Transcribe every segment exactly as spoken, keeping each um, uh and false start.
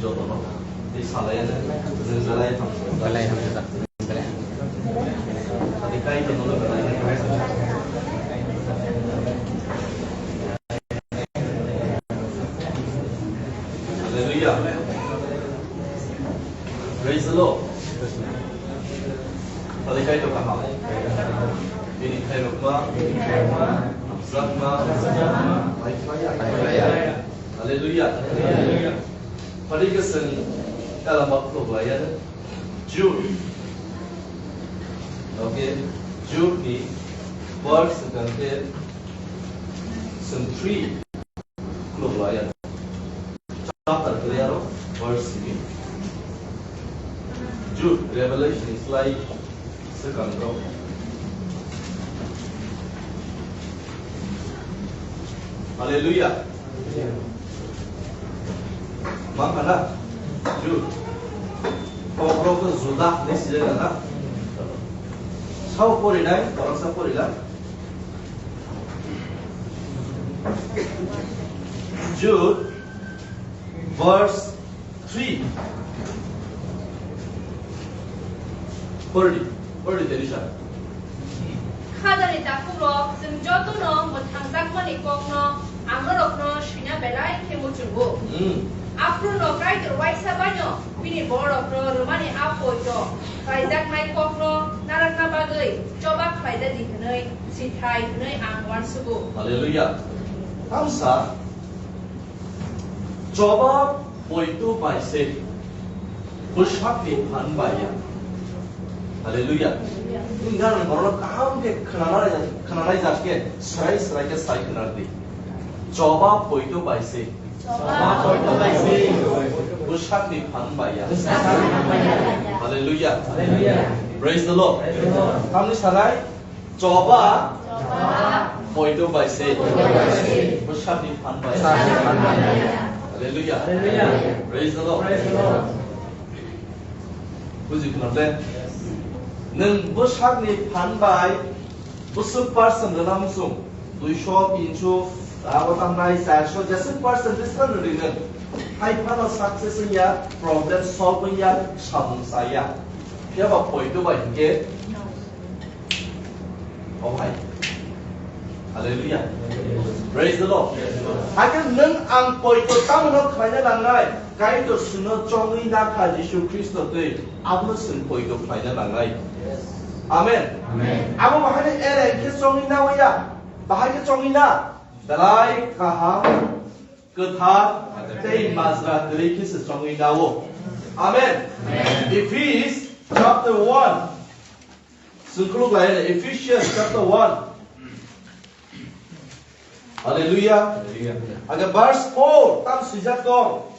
Tei salai ya, nang salai ya, tong. Belai hamjak. Belai hamjak. Tadi kai tong, belai hamjak. Hallelujah. Praise the Lord. Tadi kai tong kaham. Bini khairokma, hamjakma, hamjakma, hai khlai ya, hai khlai ya. Hallelujah. Hallelujah. Phaikhe chwng kalamba khulok laiya Jude. Okay, Jude ni verse hwnkhe chwng three khulok laiya. Chapter kwrwi aro verse simi. Jude, Revelation ni slai swkang rok. Hallelujah. Ma khana? Jude. Kok rok to Juda hinwi sijak na? Sao pori nai, borok sa pori la. Jude, verse three. Pori, pori, Teresa. Khajani takhuk rok, chwng joto no mwthangjakmani kok no ang norok no swina belai khe muchungo. Hmm. Aphuru no Kaitor waisa bai no bini borok no rwmani a poito khlaijaknai kok no narakna bagwi choba khlai di hwnwi sithai hwnwi ang uansugo. Hallelujah. Tamsa Choba poito bai se bwsakni phan bai ya. Hallelujah. Wngkha ang borokno kaham khe khwnanai, khwnanai jak khe, srai srai khe sai khwnar di. Choba poito bai se. Choba poito bai se. Bwsakni phan bai ya. Bwsakni phan bai ya. Hallelujah. Hallelujah. Praise the Lord. Praise the Lord. Tamni sanai? Choba. Choba. Poito bai se. Poito bai se. Bwsakni phan bai. Bwsakni phan bai. Hallelujah. Hallelujah. Praise the Lord. Praise the Lord. Buji khna le? Nwng bwsakni phan bai bwswk percent rwna muchung? Duisho, tinsho, abo tamnai charsho, jeswk percent rwswk rwdi nwng. Hai phano success wngya, problem solve wngya, samung chaya. Phiya ba poito bai hinkhe Obo hai. Hallelujah. Praise the Lord. Hakhe nwng ang poito tamno khlaina nangnai? Kaitor chwngno chongwi nakha Jisu Khristo twi. Abono chwng poito khlaina nangnai. Amen. Amen. Abo bahai ni era khe chongwi na waya. Bahai khe chongwi na. Belai kaham, kwthar, tei majra kwrwi khe se chongwi na-o. Amen. Amen. Ephesians chapter one. Chwng khuluk lai, Ephesians chapter one. Hallelujah. Hallelujah. Aga verse four, tam swijak tong.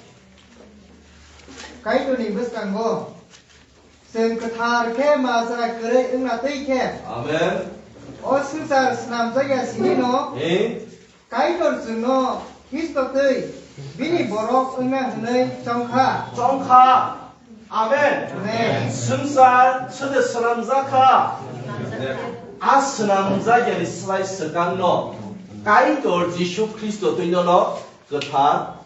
Kaitorni bwskango chwng kwthar khe majra kwrwi wngna twi khe. Amen. O swngchar snamjakya sinino. Eh? Kaitor chwngno Khristo twi bini borok wngna hwnwi chongkha. Chongkha. Amen. Amen. Swngchar swde swnamjakha. A swnamjakyani slai swkangno Kaitor Jisu Khristo twi nono kwthar,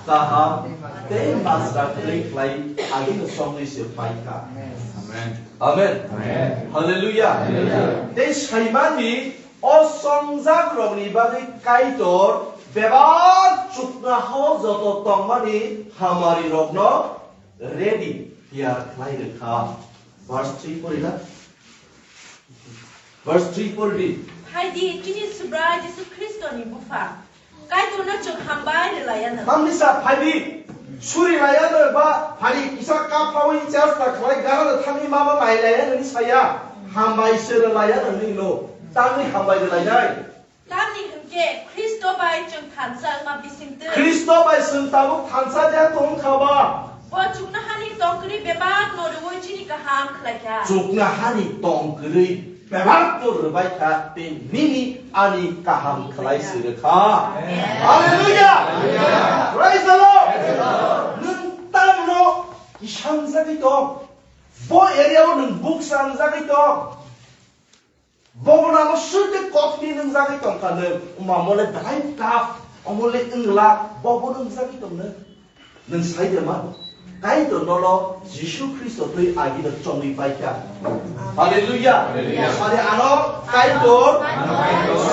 kaham, tei majra kwrwi khlai agini chongwi se paikha. Amen. Amen. Amen. Hallelujah. Hallelujah. Tei saimani o chongjak rokni bagwi Kaitor bebak chuknoha joto tongmani hamari rokno ready tiyar khlai rwkha. Verse three pori na? Verse three pori di. Phai di, chini Subrai Jisu Khristoni Bupha. Kaitorno chwng hambai rwlaianw. Tamni sa phai di, suri laianw ba phai di, kisa kaphawi church ta khlai gara da thangwi mama mai laianw ni saya. Hambai se rwlaianw ni no. Tamni hambai rwlainai. Tamni hwnkhe Khristo bai chwng thansa wngma bisingtwi. Khristo bai chwng tabuk thansa de tong kha ba. Bo chuknohani tongkwrwi bebak no rwui chini kaham khlai kha. Chuknohani tongkwrwi bebak no rwbai kha tei nini ani kaham khlai se rwkha. Amen. Hallelujah. Hallelujah. Praise the Lord. Praise the Lord. Nwng tamno kisangjagwi tong. Bo area o nwng buksangjagwi tong. Bobo namo sute kotini nwngjagwi tongkha nwng, mamo le belai tough, omo le wngla, bobo nwngjagwi tong nwng. Nwng sai de ma? Kaitor nono Jisu Khristo twi agino chongwi paikha. Hallelujah. Hallelujah. Sari ano Kaitor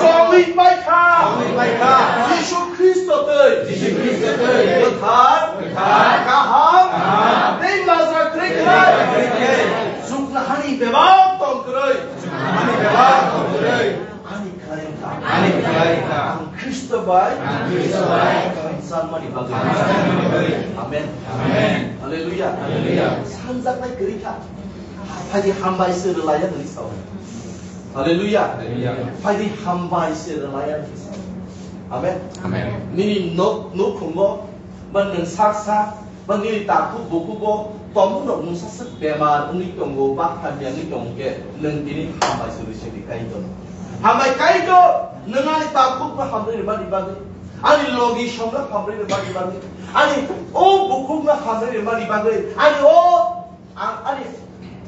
chongwi paikha. Chongwi paikha. Jisu Khristo twi. Jisu Khristo twi. Kwthar. Kwthar. Kaham. Kaham. Tei majra kwrwi khlai. Kwrwi khlai. Chuknohani bebak tong kwrwi. Chuknohani bebak tong kwrwi. Ani khlai wngkha. Ani khlai wngkha. Ang Khristo bai. Ang Khristo bai. Thansanmani bagwi. Thansanmani bagwi. Amen. Amen. Hallelujah. Hallelujah. Sanjaknai kwrwi kha. Phaidi hambai se rwlaiya hwnwi sao. Hallelujah. Hallelujah. Phaidi hambai se rwlaiya hwnwi sao. Amen. Amen. Nini nok, nukhungo, ba nwng sak sak, ba nini takhuk bukhugo, tongmung rok mungsa swk bemar wngwi tongo, ba hamya wngwi tongo khe, nwng tini hambai se rwsidi Kaitor. Hambai Kaitor, nwng ani takhukno hamrwi rwmani bagwi, ani logisongno hamrwi rwmani bagwi, ani o bukhukno hamrwi rwmani bagwi, ani o Ang ani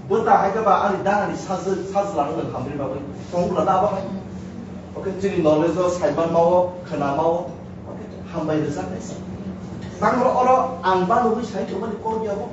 bwta hai khe ba ani dana ni sajwk sajwla no hamri bagwi tong bwla da ba hai. Okay, chini knowledge o saiman mao, khwna mao. Okay, hambai rwjak nai sa. Tang oro oro ang ba nugwi sai thumani kok ya bo.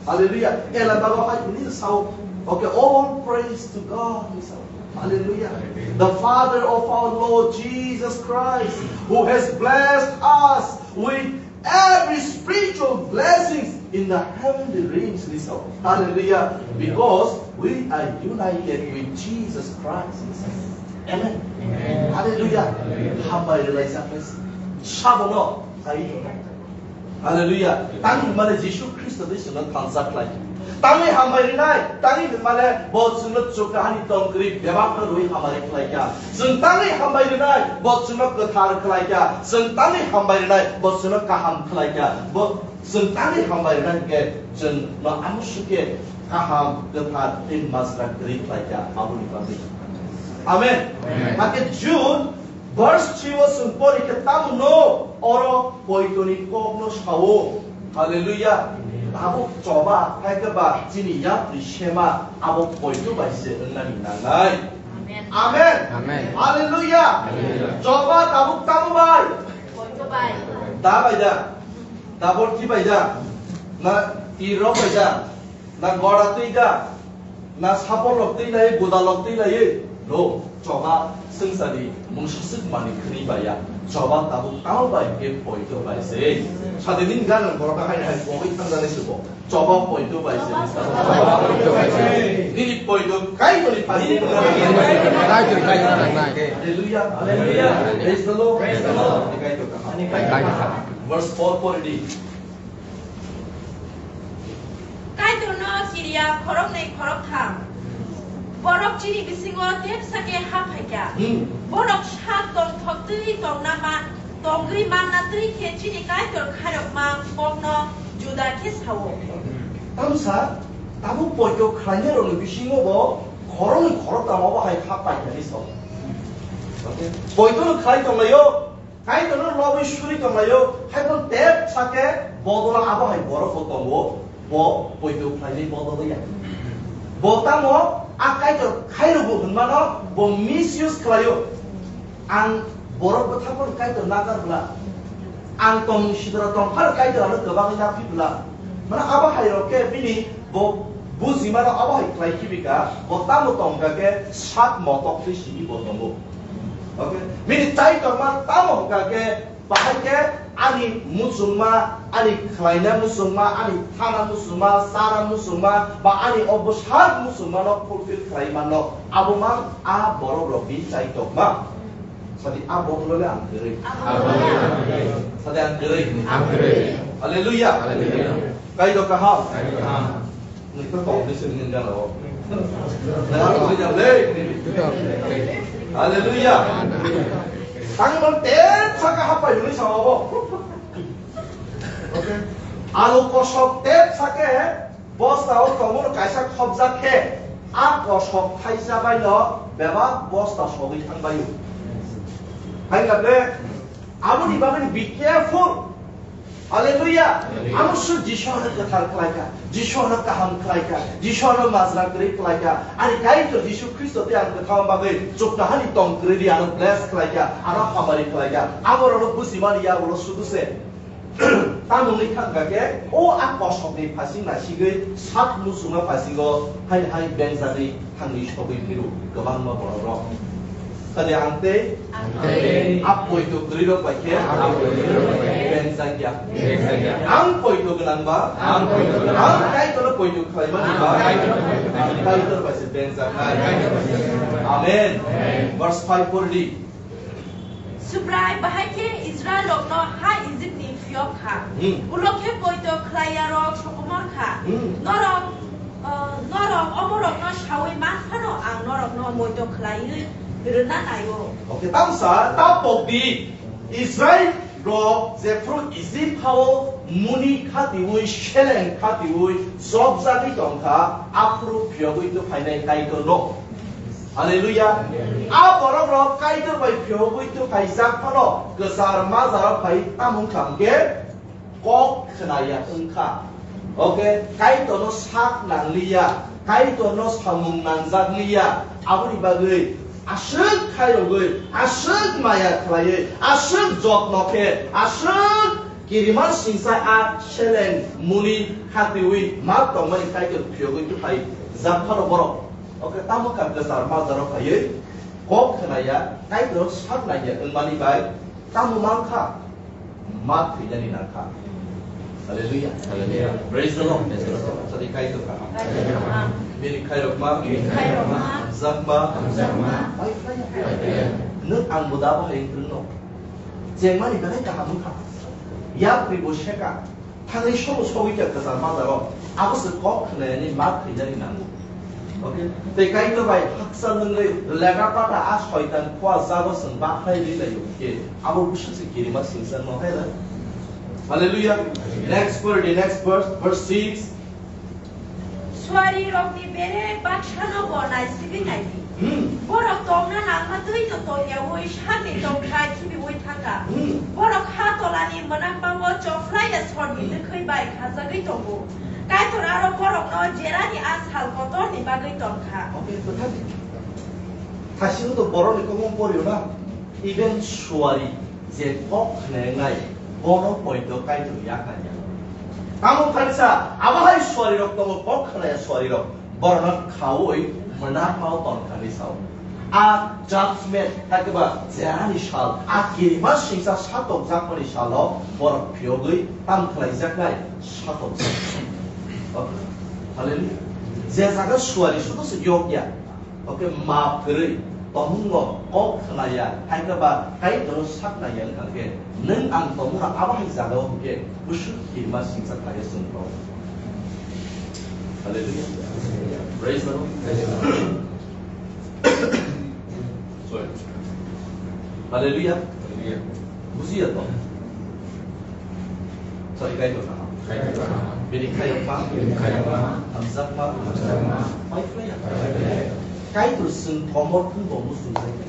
Hallelujah. Ela ba ba hai ni sao. Okay, all praise to God. Ni sao. Hallelujah. The Father of our Lord Jesus Christ, who has blessed us with every spiritual blessings in the heavenly realms, listen. Hallelujah. Because we are united with Jesus Christ, listen. Amen. Amen. Hallelujah. Hallelujah. Hambai rwlaijak, listen. Sabono, hai. Hallelujah. Tang mane Jisu Khristo de sino thansa khlai. Tangwi hambai rinai, tangwi hwnmale bo chwngno chuknohani tongkwrwi bebakno rwi hamari khlaikha. Chwng tangwi hambai rinai, bo chwngno kwthar khlaikha. Chwng tangwi hambai rinai, bo chwngno kaham khlaikha. Bo chwng tangwi hambai rinai hwnkhe chwngno amsukhe kaham, kwthar tei majra kwrwi khlaikha. Aboni bagwi. Amen. Amen. Hakhe June Verse three o chwng pori khe tamo no oro poitoni kokno sao. Hallelujah. Abo choba hai khe ba chini yapri sema abo poito bai se wngnani nangnai. Amen. Amen. Amen. Hallelujah. Hallelujah. Choba tabuk tamo bai? Poito bai. Da bai da? Da borti bai da? Na tirok bai da? Na gora twi da? Na sapor lok twi lai, guda lok twi lai? No, choba swngchari mungsa swk mani khni baya. Choba tabuk tamo bai khe poito bai se. Sadi nini ganang borok hai hai pogwi thangjani se bo. Choba poito bai se. Nini poito Kaitorni phai. Kaitor, Kaitor, nai. Hallelujah, hallelujah. Praise the Lord. Praise the Lord. Kaitor kaham. Kaitor kaham. Verse four pori di. Kaitorno kiriya khoroknwi khoroktham. Borok chini bisingo tepsa khe ha phaikha. Hmm. Borok sak tongthok twi tongna ma, tongwi manna twi khe chini Kaitor khairokma kokno juda khe sao. Tamsa, tabuk poito khlainairokni bisingo bo khoroknwi khoroktham obo hai ha paikha hinwi sao. Okay? Poitono khlai tonglaio. Kaitorno lobwi suri tonglaio, hai phano tepsa khe bodol abo hai borok bo tongo, bo poito khlainai bodol ya. Bo tamo a Kaitor khairokgo hwnmano bo misuse khlaio. Ang borok bwtha phano Kaitor nakar bwla, ang tongmung sidra tong phano Kaitor ano kwbangwi naphi bwla. Mane abo hai rok khe bini bo bujimano abo hai khlai khibi kha, bo tamo tong kha khe sak motok twi simi bo tongo. Okay? Bini chai tongma tamo hwnkha khe, bahai khe ani muchungma, ani khlaina muchungma, ani thana muchungma, chana muchungma, ba ani obosar muchungmano fulfill khlai manno. Abo mang a borok rokni chai tongma. Sadi a borok rokle ang kwrwi. Sadi ang kwrwi. Hallelujah. Hallelujah. Kaitor kaham. Kaitor kaham. Nokha kok ni sini nini gana o. Nokha kok ni jam le. Hallelujah. Tang bang ten saka hapai huni sama bo. Okay. Alu kosok ten sake bosta o tongo kaisa khobjak khe a kosok thaisa bai no bebak bosta sogwi thang bai o. Hai na be aboni bagwi be careful. Hallelujah. Hallelujah. Amo suk Jisu ano kwthar khlaikha, Jisu ano kaham khlaikha, Jisu ano majra kwrwi khlaikha. Ani Kaitor Jisu Khristo tei ang kwthang bagwi chuknohani tong kwrwi ri ano bless khlaikha, ano hamari khlaikha. Abo rokno buji mani ya, abo sudu se. Tamoni thangkha khe o a kosokni phasing naisigwi sak muchungma phasingo hai hai bengjagwi thangwi sogwi phiru kwbangma borok rok. Kali ang tei Ang tei a poito kwrwi rok bai khe a poito kwrwi rok bai khe bengjak ya. Bengjak ya. Ang poito gwnang ba, Ang poito gwnang ba, ang Kaitorno poito khlaimani ba, Ang Kaitorno poito khlaimani ba, Kaitor bai se bengjak nai. Kaitor bai se bengjak nai. Amen. Amen. Verse five pori di. Subrai bahai khe Israel rokno ha Egypt ni phiyok kha. Hmm. Ulo khe poito khlai ya rok sokomor kha. Hmm. Norok, uh, norok omorokno sawi man phano ang norokno moito khlaiwi rwna naio. Okay, tamsa ta pok di. Israel rok jephru Egypt hao muni khatiwi seleng khatiwi chopjagwi tongkha, aphuru phiyogwi tuphainai Kaitorno. Hallelujah. A borok rok Kaitor bai phiyogwi tuphaijak phano kwchar majaro phai tamung kha hwnkhe kok khwnaya wngkha. Okay, Kaitorno sak nangliya, Kaitorno samung nangjak liya, aboni bagwi aswk khairogwi, aswk maya khlaiwi, aswk jotno khe, aswk kirima singsa a seleng muni khatiwi ma tongmani Kaitor phiyogwi tuphai jak phano borok. Okay, tamo kha kwchar majaro phaiwi kok khwnaya, Kaitor sak nangya wngmani bai tamo mankha? Ma thwinani nangkha. Hallelujah. Hallelujah. Praise the Lord. Praise the Lord. Sadi Kaitor kaham. Kaitor kaham. Bini khairokma. Bini khairokma. Hamjakma. Hamjakma. Pai phlaiya. Pai phlaiya. Nwng ang bo da bahai wng kwrwngno. Chengmani belai kaham wngkha. Yapri bo seka. Thangwi sobo sogwi kha kwchar majaro. Abo se kok khwnayani ma thwinani nango. Okay? Tei Kaitor bai hakchal wngwi lega pata a soitan khua jago chwng bakhlai ri laio khe abo bwswk se kirima singsa no hai la. Hallelujah. Next verse, the next verse, verse six. Suari rokni bere baksano bo naisigwi naidi. Hmm. Borok tongna nangma twi no tongyaui sakni tongthai khibiui thangkha. Hmm. Borok ha tolani mwnakma o chokhlai ya sorni nwkhwi bai khajagwi tongo. Kaitor aro borokno jerani a sal kotorni bagwi tongkha. Oke, kwthar. Thasino to borokni kokmung porio na. Even suari je kok khnayangnai, bono poito Kaitor yakhan ya. Tamo khansa, abo hai suari rok tongo, kok khnaya suari rok. Borokno khaui mwnakmao tongthani sao. A judgment, hakhe ba jerani sal, a kirima singsa satokjakmani salo borok phiyogwi tam khlaijaknai satokjak. Hallelujah. Je jaga suari sudu se yokya. Oke, map kwrwi, tomungno kok khnaya, hakhe ba Kaitorno sak nangya wngkha khe, nwng ang tongmano abo hai jagao hwnkhe bwswk kirima singsa khlaiya chwng tong. Hallelujah. Praise the Lord. Praise the Lord. Sorry. Hallelujah. Hallelujah. Bujiya to? Sorry, Kaitor kaham. Kaitor kaham. Bini khairokma. Bini khairokma. Hamjakma. Hamjakma. Pai phlaiya. Pai phlaiya. Kaitor chwng thomor thwngbo muchungjaya.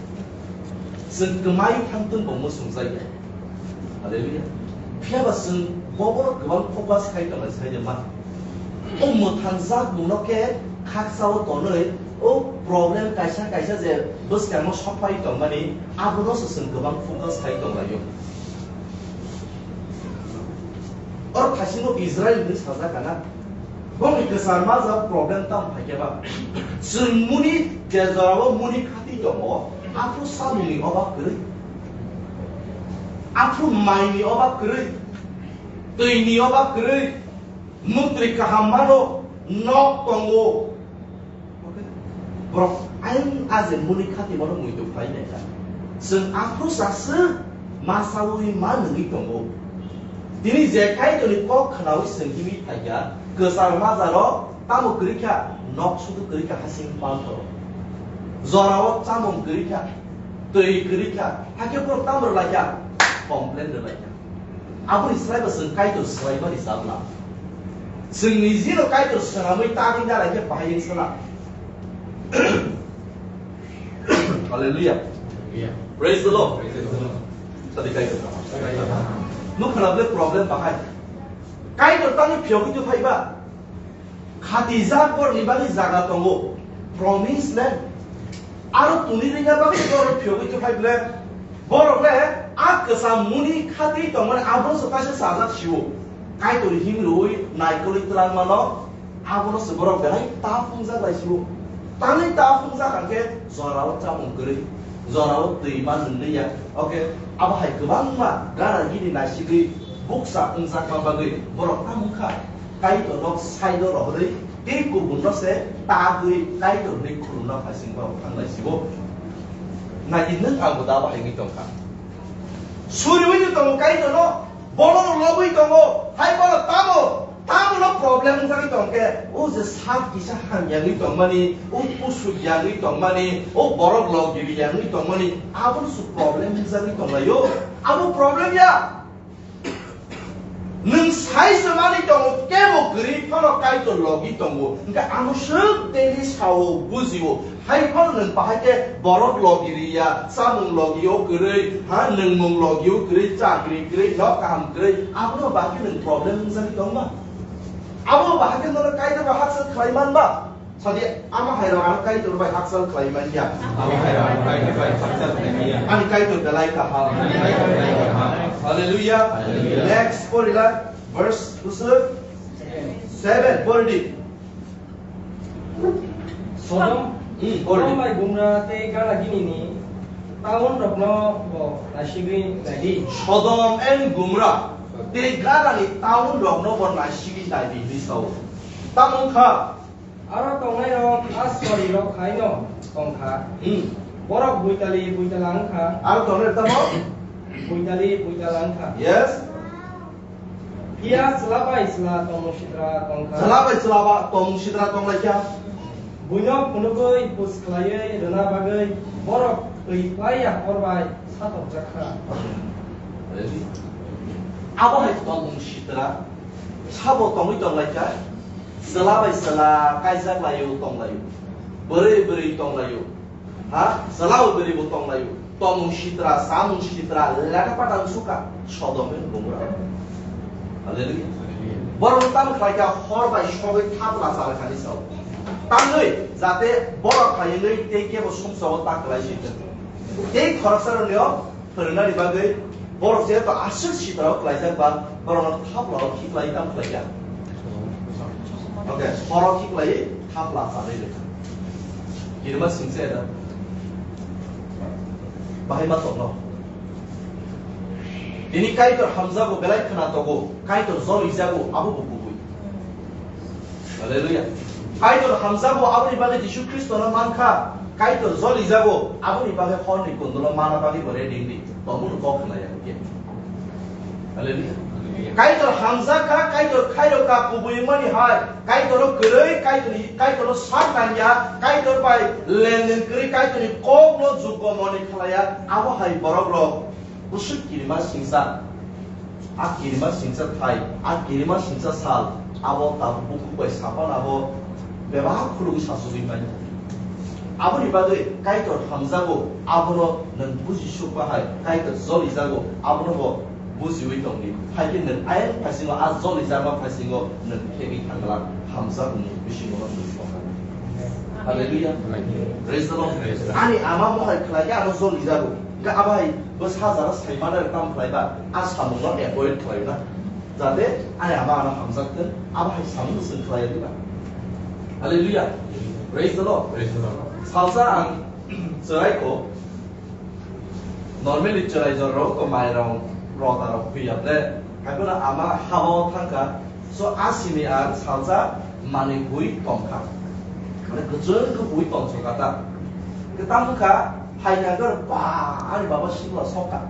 Chwng kwmai thang thwngbo muchungjaya. Hallelujah. Phiya ba chwng bo borok kwbang focus khai tongnai sai de ma. O mwthangjak mungno khe khakchao tonwi o problem kaisa kaisa je bwskango sokphai tongmani, abono se chwng kwbang focus khai tonglaio. Oro thaisingo Israel hinwi sajak kana. Bongni kwchar majak problem tamo phaikhe ba. Chwng muni je jorao muni khati tongo, aphuru samungni obab kwrwi. Aphuru maini obab kwrwi. Twini obab kwrwi. Mukri kaham mano, nok tongo. Borok ayang aje muni khati mano muitu phai nai kha. Chwng aphuru saswk ma saui ma nungwi tongo. Tini je Kaitorni kok khnaui chwng himwi phaikha, kwchar majaro tamo kwrwi kha, nok sudu kwrwi kha hasing panthoro. Jorao chamung kwrwi kha, twi kwrwi kha, hakhe borok tamo rwlai kha, complain rwlai kha. Aboni slai bo chwng Kaitor swlaimani chapla. Chwng nijino Kaitor swnamwi tagwi narai khe bahai wng sala. Hallelujah. Hallelujah. Praise the Lord. Praise the Lord. Sadi Kaitor. Kaitor. Nuk khna ble problem bahai. Kaitor tangwi phiyogwi tu phaiba. Khatijak borokni bagwi jaga tongo, promise land. Aro tuni ringna bagwi borok phiyogwi tongphai ble, borok le a kwcham muni khatwi tongmani abono se kaisa sajak sio. Kaitor himrwi naikolwi twlangmano, abono se borok belai ta phungjak lai sio. Tangwi ta phungjak hwnkhe jorao chamung kwrwi, jorao twi ma nwngliya. Oke, abo hai kwbangma gana gini naisigwi bukcha wngjakma bagwi borok tamo wngkha. Kaitorno side-o rohorwi tei kubunno se tagwi Kaitorni khulumna phaising borok thang lai sio. Nai di nwng ang bo da abo hai wngwi tongkha. Suriwi tongo Kaitorno, bono lobwi tongo, hai bono tamo, tamo no problem wngwi tongkhe, o je sak kisa hamyangwi tongmani, o kusuk yangwi tongmani, o borok logiri yangwi tongmani, abono su problem wngwi tonglaio, abo problem ya. Nwng sai se manwi tongo, kebo kwrwi phano Kaitor logi tongo. Hwnkhe ano swk tei sao bujio. Hai phano nwng bahai khe borok logi riya, chamung logio kwrwi, ha, nwngmung logio kwrwi, chakri kwrwi, nok kaham kwrwi, abono bahai khe nwng problem wngjagwi tongma? Abono bahai khe nono Kaitor bai hakchal khlai manba? Sadi, ama hai rok ano Kaitor bai hakchal khlai man ya. Ama hai rok ano Kaitor bai hakchal khlai man ya. Ani Kaitor belai kaham. Ani Kaitor belai kaham. Hallelujah. Hallelujah. Next, porila, verse kusuk seven, poridi. Sodom, Hmm, poridi. Sodom bai Gomorra tei Gala gini ni town rokno bo naisigwi naidi. Sodom and Gomorra tei Gala ni town rokno bo naisigwi naidi hinwi sao. Tamo wngkha. Aro tongnairok a sorirok haino tongkha. Hmm. Borok buitali buitala wngkha. Aro tongnai tamo? Buitali buitala wngkha. Yes. Phiya chwla bai chwla tongmung sitra tongkha. Chwla bai chwla ba tongmung sitra tonglaikha. Buino phunugwi bus khlaiwi rwna bagwi borok twi klaiya hor bai satokjakha. Abo hai tongmung sitra. Sabo tongwi tonglaikha, chwla bai chwla kaijak laio tonglaio, bwrwi bwrwi tonglaio, ha, chwla bai bwrwi bo tonglaio, tongmung sitra, chamung sitra, leta pata wngsuka, Sodom and Gomorra. Hallelujah. Borok tamo khlaikha, hor bai sogwi thapla chalaikha ni sao. Tangwi jate borok khaiywi tei kebo sumsok o ta kwlai si thung. Tei khoroksa rwnio Phwrwngnani bagwi borok jeto aswk sitrao klaijak ba, borokno thaplao khiklai tamo khlaikha. Oke, horo khiklai thapla chanwi rwkha. Kirima singsa da. Bahai ma tongno. Tini Kaitor hamjago, belai khna togo, Kaitor jolijago, abo bo kubui. Hallelujah. Kaitor hamjago, aboni bagwi Jisu Khristono mankha. Kaitor jolijago, aboni bagwi horni kondolo mana bagwi bo ready wngdi. Tongmung kok khna ya hwnkhe. Hallelujah. Kaitor hamjakha, Kaitor khairokha, kubui wngmani hai. Kaitorno kwrwi, Kaitorni, Kaitorno sak nangya, Kaitor bai lenden kwrwi, Kaitorni kokno jukgo moni khlaiya. Abo hai borok rok bwswk kirima singsa. A kirima singsa thai, a kirima singsa sal, abo tabuk bukhuk bai sapan abo bebak khulugwi sasugwi manya. Aboni bagwi Kaitor hamjago, abono nwng buji sukma hai, Kaitor jolijago, abono bo bujiwi tongdi. Hai khe nwng ayang phaisingo, a jolijakma phaisingo nwng khegwi thangla, hamjakmung bisingo no nwng tongkha. Hallelujah. Praise the Lord. Praise the Lord. Ani ama mohai khlai khe ano jolijago. Hwnkhe abo hai bo sajaro sai mano tamo khlai ba, a samungno avoid khlai na. Jate ani ama ano hamjak thung, abo hai samung chwng khlai ya diba? Hallelujah. Praise the Lord. Praise the Lord. Salsa ang chwrai ko, normally chwrai jor rok ko mai rok, rota rok phi ya ble. Hai bono ama hao thangkha, so asini ang salsa manwi bui tongkha. Mane kwchwng khe bui tongso kata. Kwtam wngkha, hai kha khe ba, ani baba sikla sokha.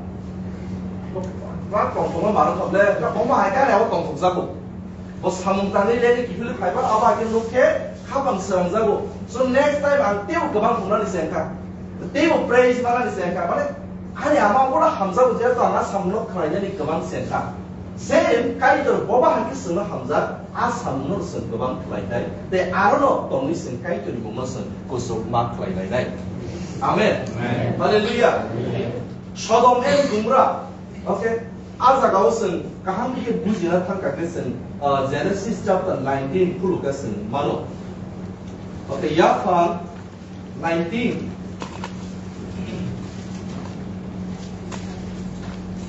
Ba tongthokma mano thokle, ba omo hai khe ani abo tongthokjago. Bo samung tanwi leni kiphilwi phaiba, abo hai khe nuk khe khapang srangjago. So next time ang teibo kwbang hwnani se wngkha. Teibo praise manani se wngkha. Mane ani ama abo hamjago, jehetu ang a samungno khlainani kwbang se wngkha. Same Kaitor boba hai khe chwngno hamjak, a samungno chwng kwbang khlainai. Tei arono tongwi chwng Kaitorni mungno chwng kuchuk ma khlai lainai. Amen. Amen. Hallelujah. Amen. Sodom and Gomorrah. Okay. A jagao chwng kaham khe bujina thangkha khe chwng, uh, Genesis chapter nineteen khulukhe chwng mano. Okay, yaphang nineteen.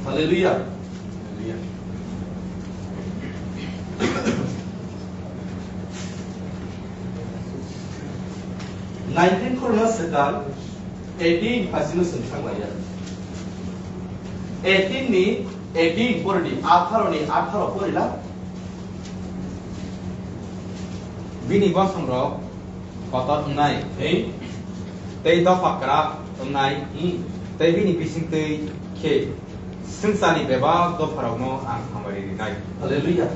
Hallelujah. Hallelujah. Nineteen khulna swkang eighteen phasino chwng thanglaiya. Eighteen ni eighteen poridi, atharo ni atharo porila. Bini bosongrok kotor wngnai, tei dopha kwrak wngnai, tei bini bisingtwi khe swngcharni bebak dopharokno ang hamari rinai. Hallelujah.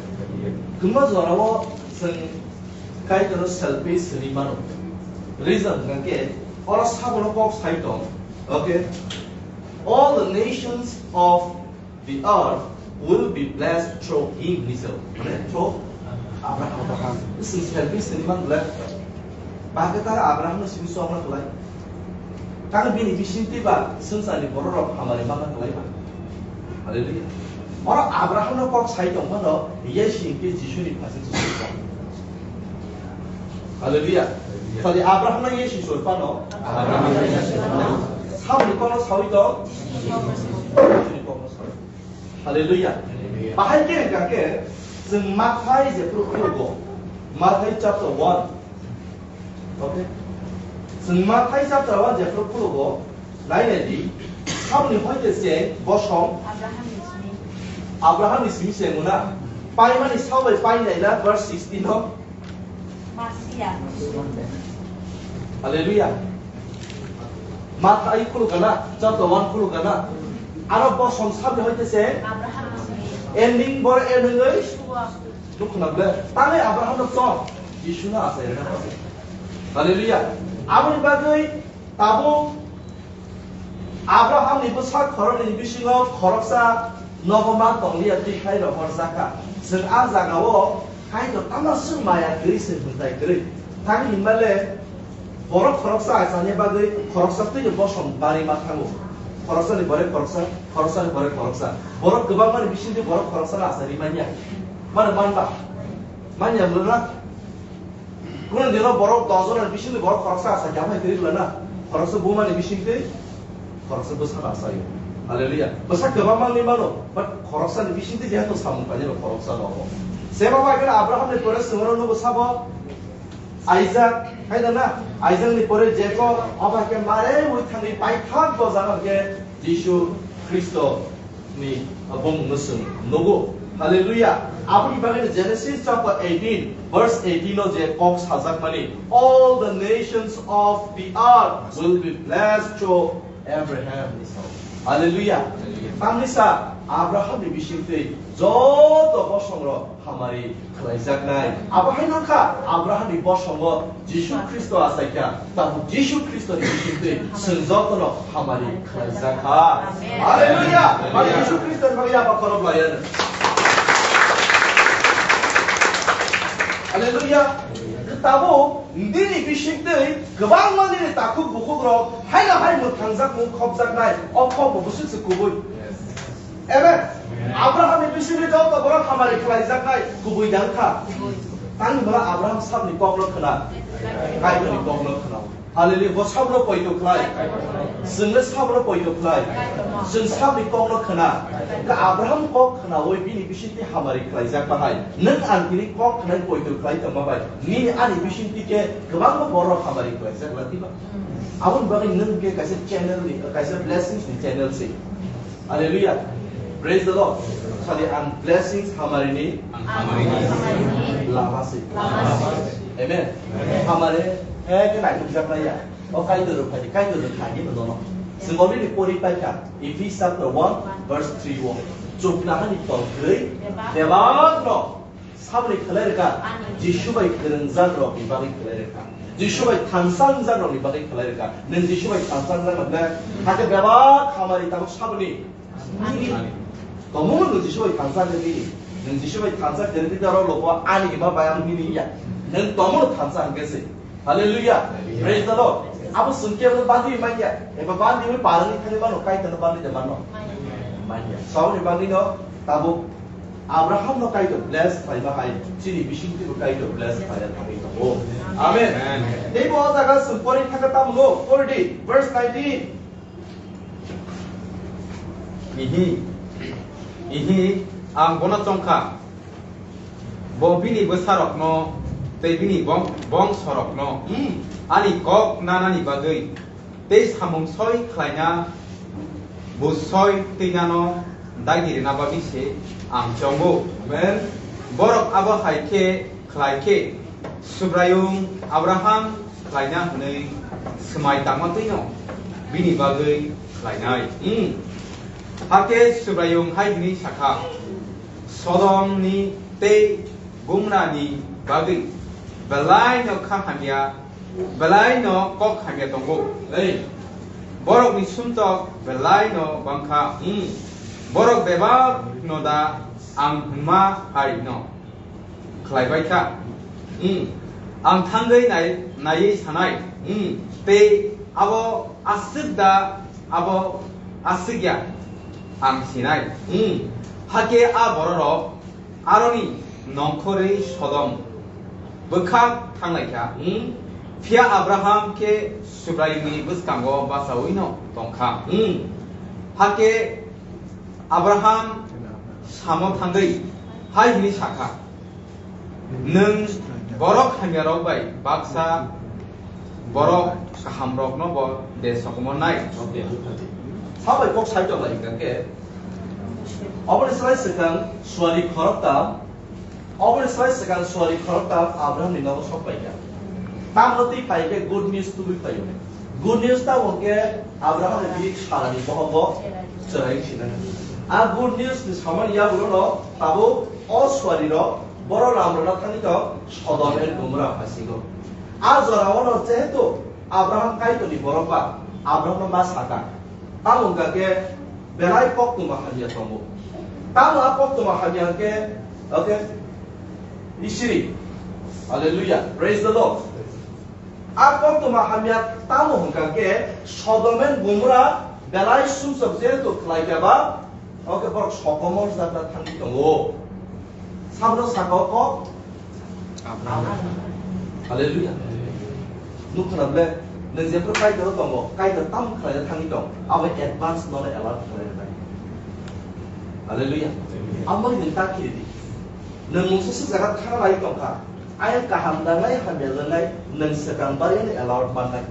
Kwma jorao chwng Kaitorno selfish hwnwi mano. Reason hwnkhe oro sabono kok sai tong. Okay? All the nations of the earth will be blessed through him, he said. Mane, through Abraham. Abraham. This is selfish hwnwi man le. Bahai ta Abraham no simi sokna kwlai. Tang bini bisingtwi ba swngcharni bororok hamari manna kwlai ba. Hallelujah. Oro Abraham no kok sai tong phano, Yesu hwnkhe Jisuni phaising se soi tong. Hallelujah. Sadi Abraham no Yesu soi phano. Abraham no Yesu soi phano. Saboni kokno sawi tong. Jisuni kokno sawi. Hallelujah. Hallelujah. Bahai khe hwnkha khe chwng Mathai jephru khulugo, Mathai chapter one. Okay? Chwng Mathai chapter one jephru khulugo, nai nai di, saboni hoite se bosong Abrahamni simi. Abrahamni simi se muna. Paimani sabai pai naila verse sixteen no. Masia. Hallelujah. Mathai khulukana, chapter one khulukana. Aro bosong sabni hoite se Abraham. Ending bor ending oi. Yeshua. Dukhna ble. Tangwi Abraham no chong. Yeshua no asai rena. Hallelujah. Aboni bagwi tabuk Abrahamni bwsa khoroknwini bisingo khoroksa nogo ma tongliya twi khai rohorjakha. Chwng a jagao Kaitor tamo chwng maya kwrwi se hwntai kwrwi. Tamo hinmale borok khoroksa achani bagwi khoroksa twino bosong bari ma thango. Khoroksani borok khoroksa, khoroksani borok khoroksa. Borok kwbangmani bisingtwi borok khoroksano achari manya. Mano manba? Manya wngna? Kunu dino borok dos jona bisingni borok khoroksa asa khe amai kwrwi glana. Khoroksa bumani bisingtwi khoroksa bwsa asa yo. Hallelujah. Bwsa kwbangma wngwi mano, but khoroksani bisingtwi jehetu samung painai ba khoroksa no. Sema bai khe Abrahamni pore swngrok nugo sabo Isaac, hai da na? Isaacni pore Jacob, abo hai khe mare ui thangwi paithak dojak hwnkhe Jisu Khristo ni bumung no chwng nugo. Hallelujah. Aboni bagwi Genesis chapter eighteen, verse eighteen o je kok sajakmani, "All the nations of the earth will be blessed through Abraham." Hallelujah. Hallelujah. Tamni sa Abraham ni bisingtwi joto bosong rok hamari khlaijaknai. Abo hai nokha Abraham ni bosongo Jisu Khristo achaikha. Tabuk Jisu Khristo ni bisingtwi chwng jotono hamari khlaijakha. Amen. Hallelujah. Mani Jisu Khristo ni bagwi yapha khorok laiya. Hallelujah. Tabuk nini bisingtwi kwbangma nini takhuk bukhuk rok haino hai mwthangjak mung khopjaknai. O khokbo bwswk se kubui. Amen. Abraham ni bisingtwi joto borok hamari khlaijaknai kubui dang kha. Tang hwnba Abraham sabni kokno khna, Kaitorni kokno khna. Hallelujah. Bo sabno poito khlai. Chwngno sabno poito khlai. Chwng sabni kokno khna. Ka Abraham kok khnaui bini bisingtwi hamari khlaijak bahai. Nwng ang tini kok khnai poito khlai tongma bai. Nini ani bisingtwi khe kwbangma borok hamari khlaijak latiba. Aboni bagwi nwng khe kaisa channel ni, kaisa blessings ni channel se. Hallelujah. Praise the Lord. Sadi ang blessings hamarini lama se. Amen. Hamari he ke nai tukjak nai ya. O Kaitor rok phai, Kaitor rok thani no no. Singoli ni pori paikha. Ephesians chapter one verse three o. Chukna hani tong krei. Bebak no. Saboni khlai rwkha, Jisu bai kwrwngjak rokni bagwi khlai rwkha. Jisu bai thansa wngjak rokni bagwi khlai rwkha. Nwng Jisu bai thansa wngjak rokle, hakhe bebak hamari tabuk saboni. Tomungno nwng Jisu bai thansa wngwi, nwng Jisu bai thansa kwrwngwi da rok lobo ani hima bai ang nini ya. Nwng tomungno thansa hwnkhe se. Hallelujah. Praise the Lord. Abo sungke abo bandi manya. Eba bandi wi parani thani mano, Kaitorno bandi de mano. Manya. Saboni bagwi no tabuk Abraham no Kaitor bless khlai bahai, chini bisingtwi bo Kaitor bless khlai thangwi tongo. Amen. Amen. Tei bo o jaga chwng pori thangkha tamo no, pori di, verse nineteen. Ihi, ihi, ang bono chongkha. Bo bini bwsarokno tei bini bong-, bongsorokno, hmm, ani kok nanani bagwi tei samung soi khlaina, bus soi twinano dagi rwna bagwi se ang chongo. Amen. Borok abo hai khe khlai khe Subraiyung Abraham khlaina hwnwi swmai tangma twino bini bagwi khlainai. Hmm. Hakhe Subraiyung hai hwnwi sakha, Sodomni tei Gumrani bagwi belaino kha hamya, belaino kok hamya tongo. Ei, borokni sumtok belaino bangkha. Hmm. Borok bebakno da ang hwnma hai no khlai bai kha. Hmm. Ang thangwi nai-, naiwi sanai. Hmm. Tei abo aswk da, abo aswk ya, ang sinai. Hmm. Hakhe a bororok aroni nongkhorwi Sodom bwkhak thanglaikha. Hmm. Phiya Abraham khe Subraiyungni bwskango bachawino tongkha. Hmm. Hakhe Abraham samo thangwi hai hwnwi sakha, "Nwng borok hamyarok bai baksa borok kahamrokno bo de sokomornai." Sabai kok sai tonglai hwnkha khe, oboni slai swkang suari khoroktham, oboni slai swkang suari khoroktham Abrahamni nogo sok paikha. Tamno twi pai khe good news tubui phaio. Good news tamo hwnkhe Abraham ni bini sarani bohok bo chwrai sinai. A good news ni samani yagulono tabuk o suari rok boro lam rwna thangwi tong Sodom and Gomorrah phasingo. A jora ono jehetu Abraham Kaitorni borok ba Abrahamno ma sakha. Tamo wngkha khe belai koktwma hamya tongo. Tamo a koktwma hamya hwnkhe, okay, Isiri. Hallelujah. Praise the Lord. A koktwma hamya tamo hwnkha khe Sodom and Gomorrah belai sumsok jehetu khlaikha ba, okay, borok sokomor jakna thangwi tongo. Sabono saka o kok? Abraham. Hallelujah. Nukha na ble, nwng jephru Kaitor tongo, Kaitor tam khlaina thangwi tong, abo advance nono alert khlaina nai. Hallelujah. Amo nwng ta khiri di. Nwng mungsa se jaga thang lai tongkha. Ayang kaham nangnai, hamya nangnai, nwng swkang bariani alert mannai.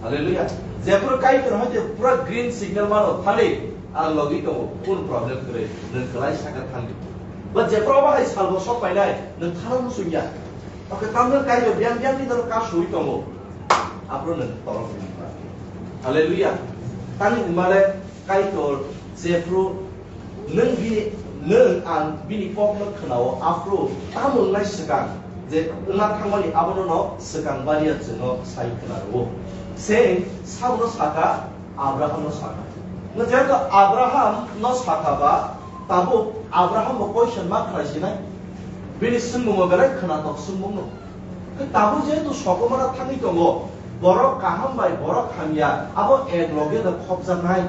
Hallelujah. Jephru Kaitor hoite pura green signal mano, thali, ang logi tongo, kun problem kwrwi, nwng kwlai saka thangdi. Ba jephru abo hai salbo sok painai, nwng thana muchungya. Oke, tamno Kaitor biyang biyang ni doro ka sui tongo. Aphuru nwng torok ni. Hallelujah. Tani hwnmale Kaitor jephru nwng bini, nwng ang bini kokno khwnao, aphuru tamo wngnai swkang je wngna thangmani abono no swkang bariya chwngno sai khwna rwo. Se sabono saka, Abrahamno sakha. Nwng jehetu Abrahamno sakha ba, tabuk Abraham bo question ma khlai sinai. Bini swngmung bo belai khwnatok swngmung no. Tabuk jehetu sokomora thangwi tongo, borok kaham bai borok hamya, abo ek loge no khopjaknai.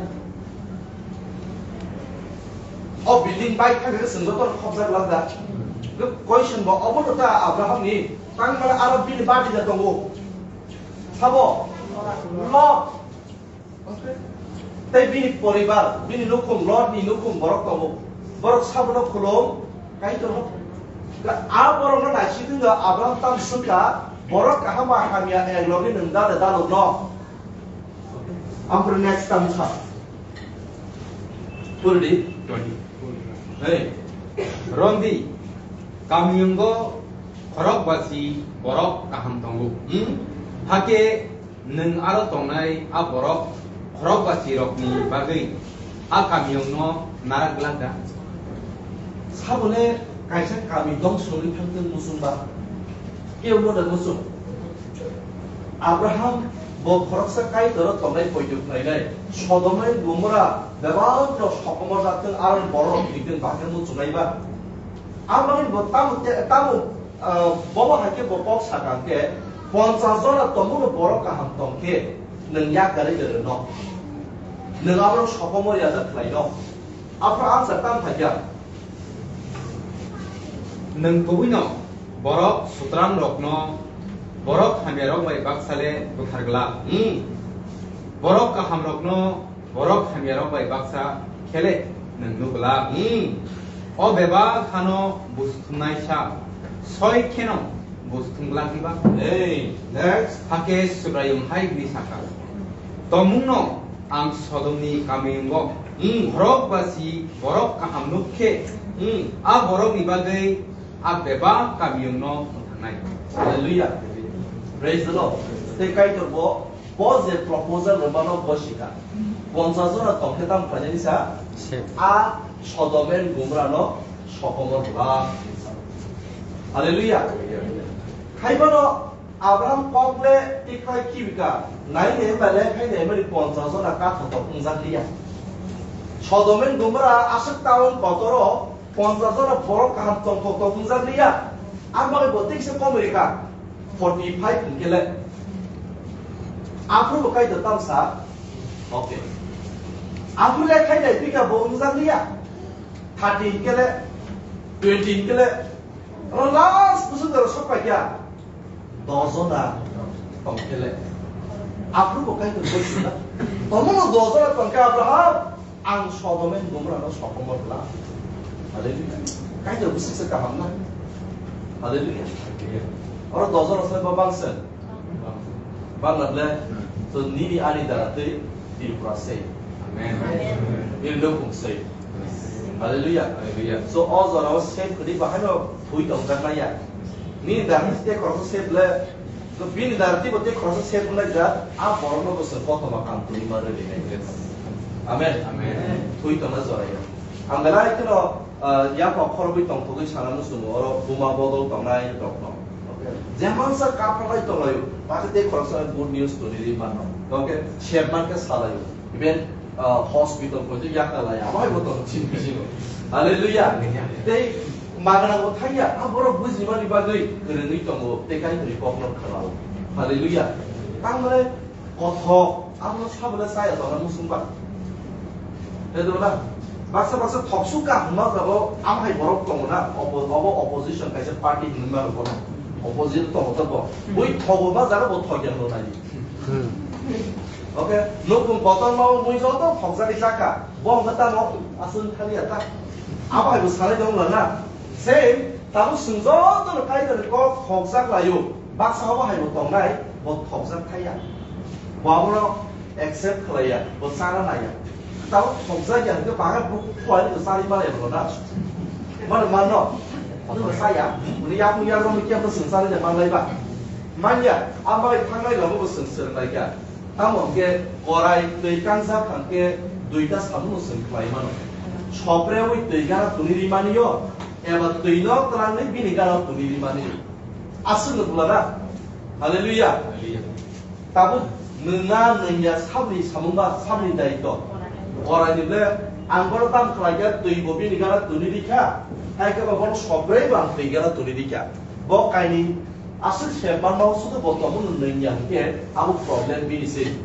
O building bai thangwi chwng joto khopjak lak da. Question bo obo no ta Abraham ni, tang mala aro bini badi da tongo. Sabo? Lot. Tei bini poribar, bini nukhung, Lot ni nukhung borok tongo. Borok sabono khulum Kaitor no. A borok no naising tong Abraham tam swngkha, borok kaham bai hamya ek loge nwng da de dalok no. Ampro next tam sa. Purdi. Hey. Rondi, kamiyungo khorok basi borok kaham tongo. Hmm? Hake nwng aro tongnai a borok khorok basi rokni bagwi a kamiyungno narak glak da? Sabole kaisa kami dongso wngwi thangtwng muchungba, kebo da muchung. Abraham bo khoroksa Kaitoro tongnai poito khlainai, Sodom hai Gomora bebak rok sokomor jaktwng, aro borok thwitwng, bakhe muchungnai ba. Amoni bo tamo, tamo, ah, bobo hai khe bo kok sakha khe, ponchas jona tongmano borok kaham tong khe, nwng yakarwi rwrwno. Nwng aborok sokomor yaja khlaino. Aphuru answer tamo phaikha. Nwng kubuino borok sutrangrokno borok hamyarok bai baksa le bwthar glak. Hmm. Borok kahamrokno borok hamyarok bai baksa khe le nwng nuk glak. Hmm. O bebak hano buj thumnaisa soi kheno buj thumglak diba? Hey, next. Hakhe Subraiyung hai hwnwi sakha, Tongmungno ang Sodomni kamiyungo Hmm. khorok basi borok kaham nuk khe, Hmm. a borokni bagwi a bebak kamiyungno mwthangnai. Hallelujah. Praise the Lord. Tei Kaitor bo Bo je proposal rwmano bo sikha. Ponchas jona tongkhe tamo khlainani sa? Sep. A Sodom and Gomorrah no sokomor rwlak. Hallelujah. Haiphano Abraham kokle tikhlai kibika. Nai ne male khai ne mani ponchas jona kathotok wngjak liya. Sodom and Gomorrah aswk town kotoro Ponchas jona borok kaham tongthok tongthok wngjak liya. Ang bagwi bo tikse kom rikha. Forty five hwnkhe le. Aphuru bo Kaitor tamsa. Okay. Aphuru le khai dai bika bo wngjak liya. Thirty hwnkhe le. Twenty hwnkhe le. Oro last bwswk jora sok paikha. Dos jona tongkhe le. Aphuru bo Kaitor bo sina. Tomono dos jona tongkhe Abraham. Ang Sodom and Gomorrah no sokomor kla. Hallelujah. Kaitor bwswk se kaham na. Hallelujah. Oro dos jona se ba bangsen. Bangla ble, so nini ani dara tei Tripura sei. Amen. Nini nokung sei. Hallelujah. Hallelujah. So o jora o save kwrwi bahai no thui tong jak nai ya. Nini dara tei khoroksa save le, so bini dara tei bo tei khoroksa save wngnai jak, a borok no bo se kothoma kam twi ma rwdi nai. Amen. Amen. Thui tong na jora ya. Ang belai kheno Ah, yapha khorokwi tongthogwi sana muchungo, oro buma bodol tongnai rokno. Jemansa kaphalai tonglaio, bakhe tei khoroksa good news tongwi manno. Tongkhe sep mankhe salaio. Even, ah, hospital phoito yakalaia, abo hai bo tongo chini bisingo. Hallelujah. Tei magna bo thangya, a borok bujimani bagwi kwrwngwi tongo, tei Kaitorni kokno khnao. Hallelujah. Tangmani Kothok, abono sabole chaya tongna muchung ba. Tei dwla, baksa baksa thoksu kaham ma jabo, am hai borok tongo na, opo-, obo opposition kaisa party hinwi mano bono. Opposition tongo to bo. Bui thogo ma jaga bo thokya no nai. Hmm. Okay, nukung kotor ma mui joto thokjagwi jakha. Bo hwnba tamo aswng thaliya ta. Abo hai bo sanai tongla na. Same, tamo swng joto no Kaitor ni kok thokjak laio. Baksa obo hai bo tongnai, bo thokjak thaiya. Bo abono accept khlaiya, bo chana naiya. Tamo thokjak ya hwnkhe bahai bo phuarwi bo chari malai bo na. Mano manno. Bo chaya, hwnwi yakung yakung ni kebo swng chari de manlai ba. Manya, a bai thangnai rokbo bo swng swrwng lai kha. Tamo hwnkhe korai twi kangjak hwnkhe duita samungno chwng khlai mano. Sopreui twi gana tuni ri mani-o, eba twino twlangwi bini gana tuni ri mani. Aswkno bwlana. Hallelujah. Hallelujah. Tabuk nwng na nwng ya sabni samung ba sabni daitw. Korai ni ble ang bono tam khlai kha twi bo bini gana tuni ri kha. Hai khe ba bono sopreui bo ang twi gana tuni ri kha. Bo kainwi Aswk se manma o sudu bo tongo nwng nangya hwnkhe abo problem bini se.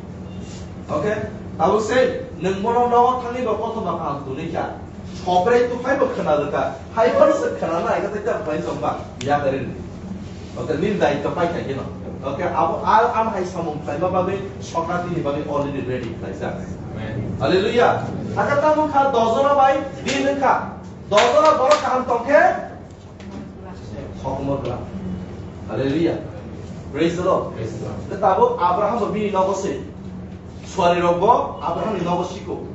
Okay? Tabuk se nwng bono nogo thangwi bo kothoma kaham tuni kha. Sopreui tuphai bo khwna rwkha. Hai phano se khwna nai kha tei tamo khlai chong ba ya khe rin. Okay, nini daitw pai kha kheno. Okay, abo a am hai samung khlaima bagwi sokati ni bagwi already ready khlaijak. Amen. Hallelujah. Hakhe tamo kha dojora bai din wngkha. Dojora borok kaham tongkhe Sokomor bwla. Hallelujah. Praise the Lord. Praise the Lord. Tei tabuk Abraham bo bini nogo se. Suari rok bo Abraham ni nogo siko.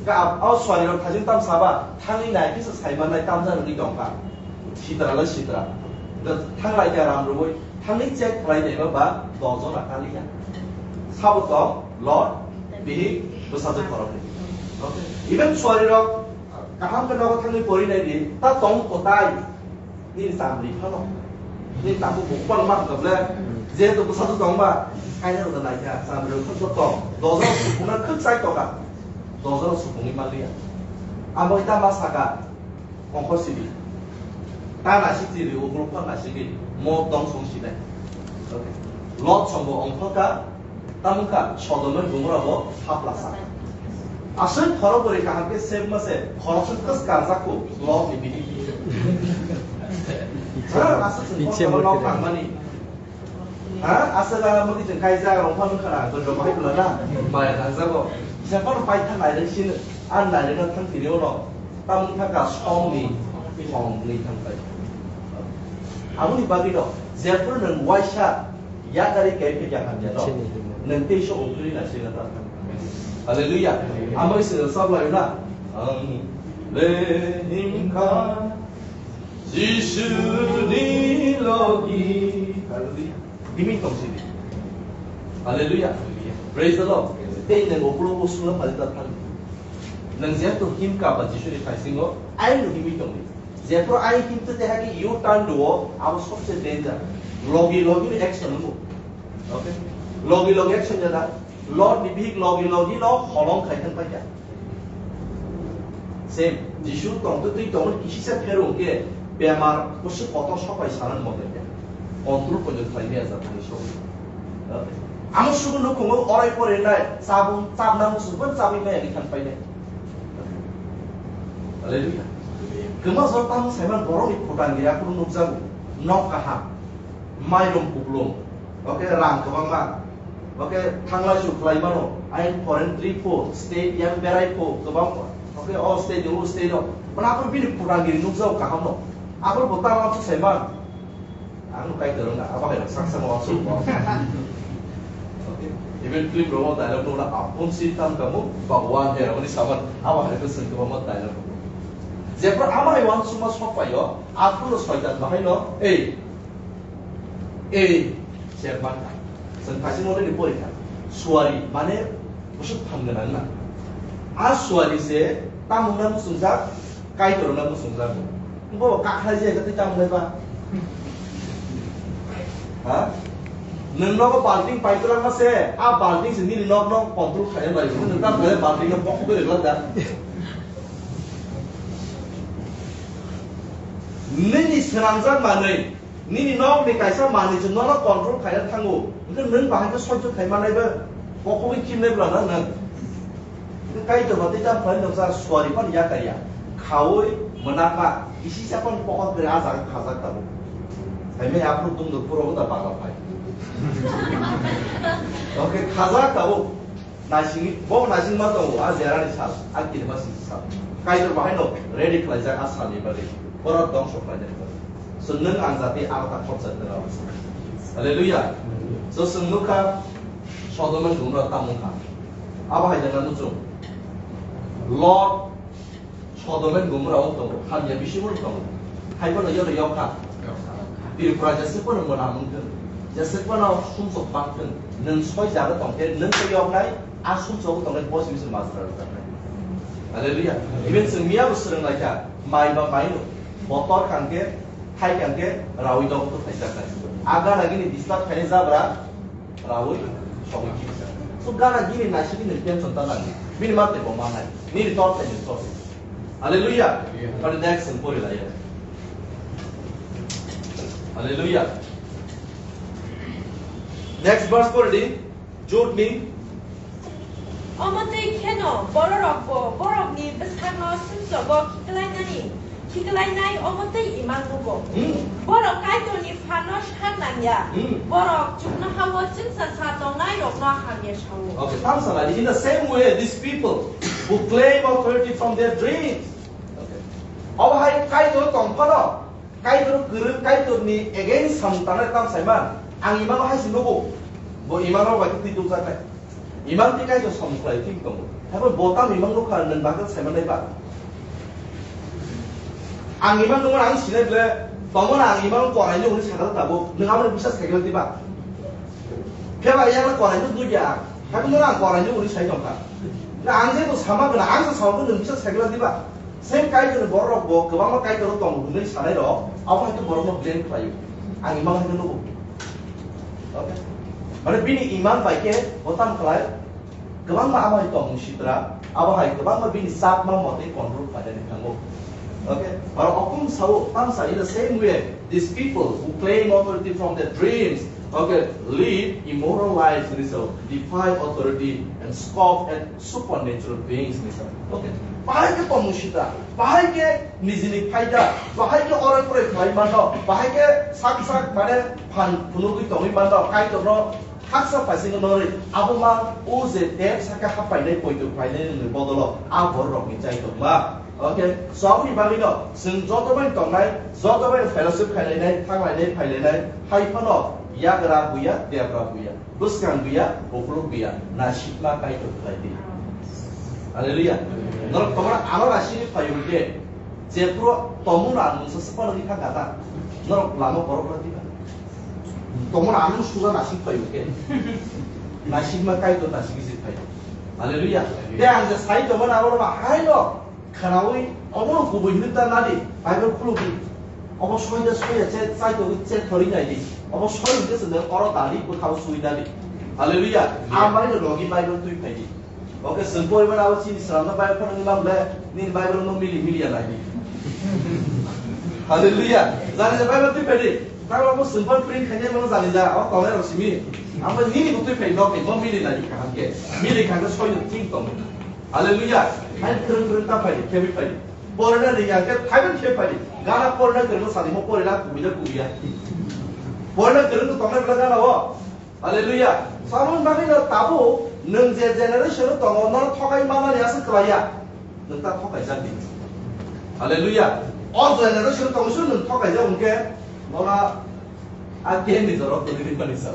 Ka ab-, o suari rok thajin tam saba, thangwi nai kisa sai manai tam jani tongkha. Sitra lai sitra. Thanglai kha ram rwui, thangwi check khlai nai ba, ba dojona kaliya. Sabo tong, Lord, bihik, bwsajwk khoroknwi. Okay. Even suari rok, kaham khe nogo thangwi pori nai di, ta tong kotai. Nini chamri phano. Nini tabuk bukhuk phano ma hwnkha ble. Jehetu bwsajwk tong ba, kaina rwna naikha, chamri rok phano tong. Dojora supungna khwk chai tongkha. Dojora supungwi manliya. Amo ita ma saka, ongkhor sidi. Ta naisik chiri, ukuluk phano naisik di. Mo tong song sinai. Lot songbo ongkhor ka, Tamo wngkha, Sodom bai Gomorrah bo saplasa. Aswk khorok bwrwi kaham khe sep ma se, khoroksa kwskarjak kho, Lot ni bini. Ha, aswk chwng Niche khoroksa murkhe nok tangmani. Ha, aswk lana murkhe chwng kaijak, rong phano khana, to joma hai bwla na, maya nangjago. Jephano paitha nairwk sino, a nairwkna thang tini ulo. Tamo wngkha ka somni, Hong ni thang tai. Aboni bagwi no, jephru nwng waisa yakari kai phe kya hamya no, nwng tei so ukri na sila ta thang. Hallelujah. Amai se sab lai na. Ang le him kha Jisu ni logi. Hallelujah. Himi tong sini. Hallelujah. Praise the Lord. Tei nwng ukro usuna phalita thang. Nwng jephru him kha ba Jisu ni thaisingo, ai no himi tong ni. Jephru ai him te te hagi U-turn duo, abo sobse danger. Logi logi ni action mo. Okay? Logi logi action jada. Lord ni bihik logi logi no holong khai thang paikha. Same, Jisu tong to twi tong kisi se pheru ke bemar kusu kotor sopai sanan mo ke. Control ko jot khai me aja thani so. Okay? Amo sugu no khungo orai pore nai, sabun, sabna musu pun sabi me ani thang painai. Hallelujah. Kema jor tamo saiman borok ni phutan giri aphuru nukjago. Nok kaham. Mairum kuplung. Okay, rang kwbangma. Okay, thanglai su khlai mano. Ain foreign trip pho, state yang berai pho, kwbang. Okay, all state, all state o. Mana aphuru bini phutan giri nukjago kaham no. Aphuru bo tamo saiman. Ang kai dorong na, abo hai saksa mo asuk mo. Okay. Even clip romo dialogue no na apun si tam kamu, Bhagwan hai, oni saman, abo hai ko sing kamu dialogue. Jepra ama hai wan suma sok payo, aku lo soitan bahai no, eh, eh, siap mata. Sen pasi mo ni pori ka. Suari, mane, busuk tham gana na. A suari se, tamung na musung jak, Kaitor na musung jak. Bo kakhlai je jati tam le ba. Ha? Nwng nogo balting paitwlang ma se, a balting se nini nok nok control khaina bai. Nwng tam le balting no pok kore glak da. Nini swnamjak manwi, nini nok ni kaisa manwi se nono control khaina thango. Hwnkhe nwng bahai khe sojjo khai manai ba. Pok khe chimnai bla na nwng. Kaitor ba tei tam khlai noksa suari phano yakar ya. Khaui mwnakma isi sa phano pokot bere a jaga khajak tabuk. Hai mai aphuru tungdo puro da bagla phai. Oke khajak tabuk. Naisingni bo naising ma tongo a jerani sal a kirima sing sal. Kaitor bahai no ready khlaijak a salni bagwi. Borok dongso khlaijak. So nwng ang jati a ta khopjak nang. Hallelujah. So swng nukha Sodom and Gomorrah tamo kha. Abo hai jana muchung. Lot Sodom and Gomorrah o tongo, hamya bisingo tongo. Hai phano yoro yok kha. Tripura jeswk phano mwnamung thung. Jeswk phano sumsok bang thung. Nwng soi jaga tong khe nwng tei yok nai, a sumsok tong khe bo simi se majra rwjak nai. Hallelujah. Even chwng miya bo swrwng lai kha, mai ba mai no. Botor kang khe, thai kang khe, rawi dok to thai jak nai. A gana gini disturb khainai jabra, Rawi, sogwi kisa. So gana gini naisingni nwng tension ta nangni. Bini mantwi bo manai. Nini tor thai nwng tor. Hallelujah. Yeah. But next and pori laya. Hallelujah. Next verse pori di. Jude ni. Omo twi kheno bororokbo borokni bwsakno sumsogo khiklainani. Khiklainai omo tei imang nugo. Hmm. Borok Kaitorni phanno san nangya. Hmm. Borok chuknoha-o chwngsacha tongnairokno hamya sao. Okay, tamo saladi. In the same way, these people who claim authority from their dreams. Okay. Obo hai Kaitor tong phano, Kaitor kwrwng, Kaitorni against samung tangnai tamo saiman. Ang imango hai se nugo. Bo imangrok bai twi tukjaknai. Imang twi Kaitor samung khlai thik tongo. Haibo bo tamo imang nukha nwng bagwi saimanai ba? Ang imang nukmano ang sinai ble, tongmano ang imang koraino hwnwi sakha tabuk, nwng aboni bisa saikhe diba? Phiya ba yang koraino nukya ang, haibo nwng ang koraino hwnwi sai tongkha. Na ang je to sama gana, ang se sama nwng bisa saikhe diba? Same Kaitorni bororok bo kwbangma Kaitor tongo hwnwi sanairok, abo hai khe borokno blame khlaio. Ang imang hai khe nugo. Okay? Mane bini imang bai khe bo tamo khlai, kwbangma abo hai tongmung sitra, abo hai kwbangma bini chapma motwi control khlainani thango. Okay? Aro okhum sao, tamo sa, in the same way, these people who claim authority from their dreams, okay, live immoral lives, hwnwi sao, defy authority and scoff at supernatural beings ni sa. Okay. Bahai khe tongmung sita, bahai khe nijini phaida, bahai khe orai porai khlai mano, bahai khe sak sak mane phan phunugwi tongwi mano, Kaitorno haksa phaisingno norwi abo ma o je tep saka hapainai poito khlainai ni bodolo a bororokni chai tongma. Okay, so aboni bagwi no, chwng joto bai tongnai, joto bai fellowship khailainai, thanglainai, phailainai, hai phano yagra buya, debra buya, bwskang buya, bukluk buya, nasikma Kaitor khlai di. Hallelujah. Norok tomra ano nasini phayu de, jephuru tomung na mungsa sepano di kha gata. Norok lama borok rok di ba. Tomung na ano suja nasik phayu ke. Nasikma Kaitor nasik isi phayu. Hallelujah. Te ang je sai tomung na abo ma hai no. Khwnaui, obono kubui hinwi ta nadi, Bible khulukdi. Obo soida soya che, chaitogwi che thori naidi. Obo soi hwnkhe chwngno oro dali bwkhao sui nadi. Hallelujah. Amen. Amani no logi Bible twi phaidi. Oke, chwng poriban abo chini swnamno Bible phano wngma bole, nini Bible no mili mili ya naidi. Hallelujah. Jani je Bible twi phaidi. Tamo bo chwng phano print khainai mano jani ja, o tongnai rok simi. Amo nini bo twi phai no, mo mili naidi kaham khe. Mili kha khe soi no thik tongo. Hallelujah. Hai kwrwng kwrwng ta phai, khebi phai. Porina ri yang khe phaiban khe phai. Gana porina kwrwng sadi mo porina kubui da kubui ya. Porina kwrwng to tongnai bela gana o. Hallelujah. Samon bagwi no tabu nwng je generation o tongo no thokai mana ni aswk kwlai ya. Nwng ta thokai jak di. Hallelujah. O generation tongo su nwng thokai jak hwnkhe nona A khe ni jorok kwrwi mani sa.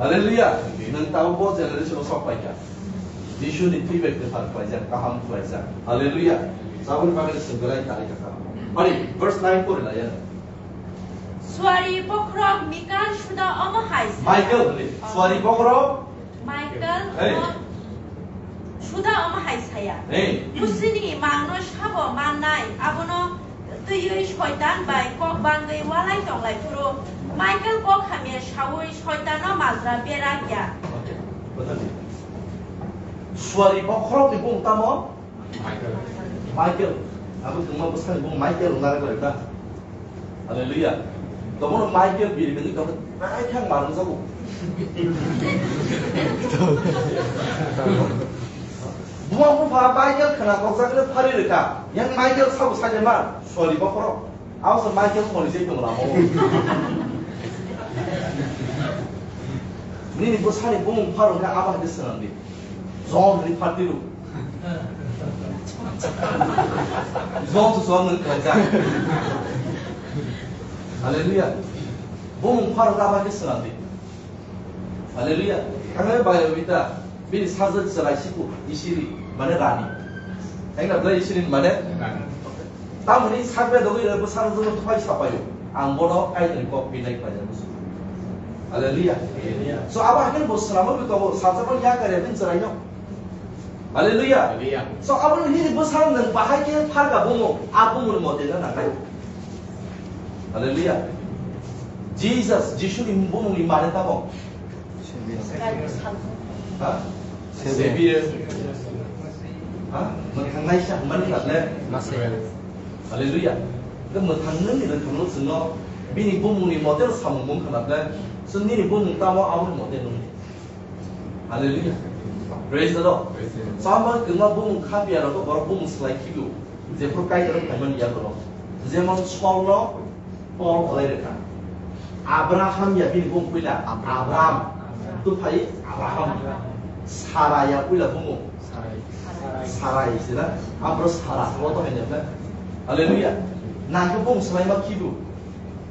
Hallelujah. Nwng tamo bo generation o sok pai kha. Jisu ni thwi bai kwthar khlaijak, kaham khlaijak. Hallelujah. Saboni bagwi swng belai tari kha. Pari, verse nine pori la ya. Suari bokhorok Mikal suda omo hai sa. Michael, suari bokhorok Michael, hey, no suda omo hai saya. Hey. Musini mangno sabo mannai, abono twiwi soitan bai kok bangwi walai tonglai phuru Michael kok hamya saui soitano majra berak ya. Suari bokhorok ni bung tamo? Michael. Michael. Abo tongma bwsani bung Michael hwnna rwkha. Hallelujah. Tomono Michael biri bini kok berai thang marung jago. Buma bupha Michael khna kokjak le phari rwkha. Yang Michael sabo saja ma, sorry bokhorok. Abo se Michael thoni se tong lamo. Nini bwsani bumung pharung khe abo hai khe swnam di. John ni pharti rw. John to John nwng khlaijak. Hallelujah. Bumung pharok abo hai khe swnam di. Hallelujah. Thangwi bai rw ta. Bini sajwk chwrai siku isiri mane rani. Thangna bwlai isiri mane rani. Tamoni sakbe dogwi rw bwsano jono thai sapaio. Ang bono Kaitorni kok pinai khlaijak bwswk. Hallelujah. Hallelujah. So abo hai khe bo swnamwi tongo, sajwk ya kare bin chwraino. Hallelujah. Hallelujah. So abo nini bwsang nwng bahai khe pharga bumo, a bumoni mote na nangnai. Hallelujah. Jesus, Jisuni bumungni mane tamo? Ha? Savior. Ha? Mwthangnaisa hwnmani kha le? Hallelujah. Ke mwthang nini mwthangno chwngno bini bumungni mote samung mung khna le? Chwng nini bumung tamo aboni mote nung. Hallelujah. Praise the Lord. Praise the Lord. Sama kwma bumung khapya rok borok bumung slai khilu. Jephru Kaitor phaimani yago rok. Jemon Saul no Paul olai rekha. Abraham ya bini bumung puila Abram. Tu phai Abraham. Sarai ya puila bumung. Sarai sila. Abro Sara. Oto hanya. Hallelujah. Nangkhe bumung slai ma khidu.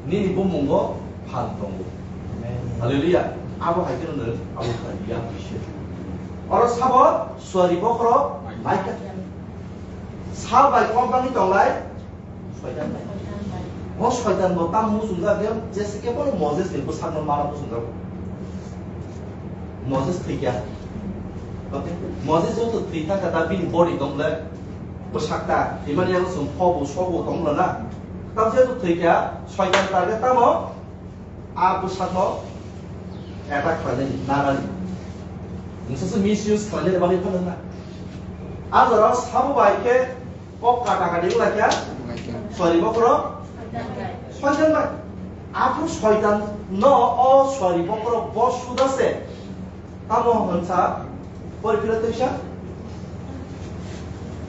Nini bumungo phan tongo. Amen. Hallelujah. Abo hai kheno nwng abo khlai ya buise. Oro sabo suari bokhorok Michael. Sal bai kok bangwi tonglai? Soitan bai. Bo soitan bo tam muchungjak ya, jese khe bono Moses ni bwsakno mana muchungjak. Moses thwikya. Okay? Moses joto thwi thangkha ta bini body tong le bwsak ta. Himani yang song phobo sobo tong le na. Tam jeto thwikya, soitan target tamo a bwsakno attack khlainani, nanani. Nungsa se misuse khlainani bagwi phano na. A jora sabo bai khe kok kata kati wnglaikha, sorry bokhorok. Soitan bai. Aphuru soitan no o sorry bokhorok bo suda se. Tamo hwnsa, poriphira twisa.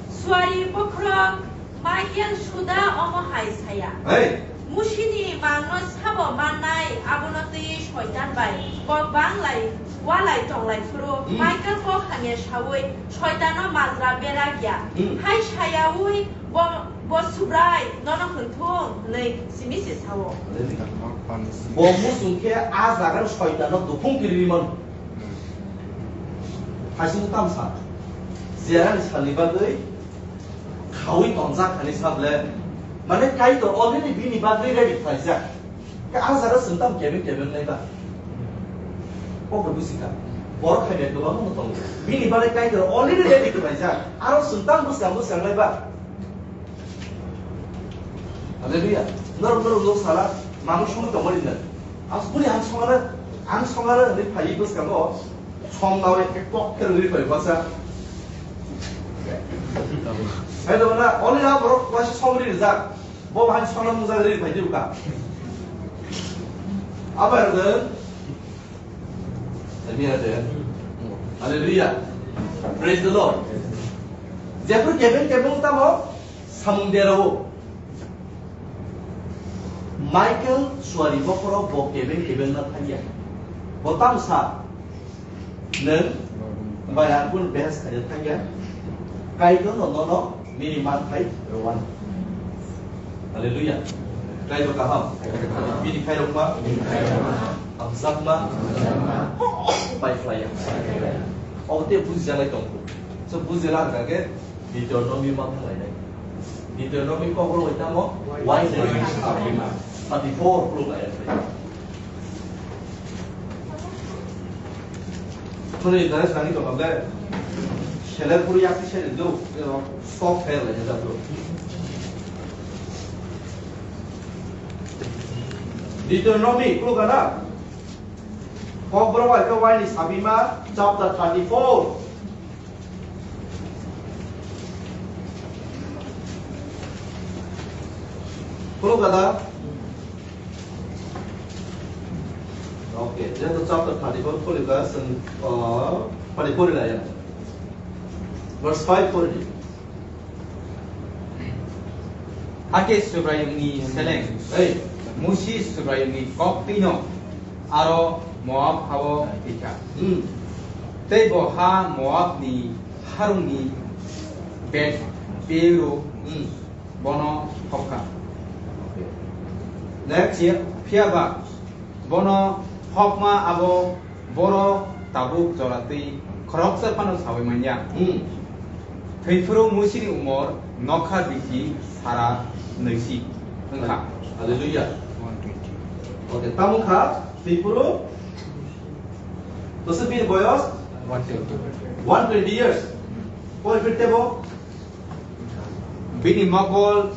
Suari bokhorok Michael suda omo hai saya. Hey. Musini mangno sabo Mannai abono twi Soitan bai kok bang lai, walai tong lai phuru, Hmm. Michael kok hamya saui Soitano majra berak ya. Hmm. Hai sayaui bo, bo Subrai nono hwn thung hwnwi simi se sao. Bo muchung khe a jaga Soitano duphung kiriri mano. Haising tamsa. Jerani salni bagwi khaui tonjak hani sable. Mane Kaitor already bini bagwi ready khlaijak. Khe a jaga chwng tamo kebeng kebeng nai ba? Kok bai busi kha. Borok hai bai kwbangma tongo. Bini bagwi Kaitor already ready khlaijak. Aro chwng tamo bwskang bwskang nai ba? Hallelujah. Norok, norok, norok sala, manwi songwi tongmani no. Ang songmani, ang songare, ang songare hwnwi phaiwi bwskango song nawi khe kok khe rwgwi phai bwsa. Hai do na, only na borok waisa song ri rijak. Bo bahai song na mujak ri phai di uka. Abar de. Hallelujah. Praise the Lord. Jephru kebeng kebeng tamo samung derao. Michael suari bokhoro bo kebeng kebeng na thangya. Bo tamo sa. Nwng bai ang kun behas khaina thangya. Kaitor no nono Bini man khai rwani. Hallelujah. Kaitor kaham. Bini khairokma. Hamjakma. Pai khlaiya. Obo tei bujijalai tongkhu. So bujila hwnkha khe Deuteronomy ma thanglainai. Deuteronomy kokborok bai tamo? Wine. Thirty-four khuluk ayat bai. Thuni interest nangni tongkha ble. Seler puri yakti seri do, stop fail le jadu. Deuteronomy, kulo kana? Kokborok bai khe waini sabima, chapter thirty-four. Kulo kana? Okay, then the chapter thirty-four, khulika, sen, uh, thirty-four la ya. Verse five pori di. Hakhe Subraiyungni seleng, ei, Musi Subraiyungni kok twino aro Moab hao thwikha. Hmm. Tei bo ha Moabni harungni Bet Peor-o, hmm, bono hokha. Next. Phiya, phiya ba bono hokma abo borok tabuk jora twi khoroksa phano saui manya. Hmm. Thwiphuru Musini umor nokha bisi sara nwisi wngkha. Hallelujah. Okay, tamo kha thwiphuru. Bwswk bini boyos? One twenty. One twenty years. Koi phir tebo? Bini mokol,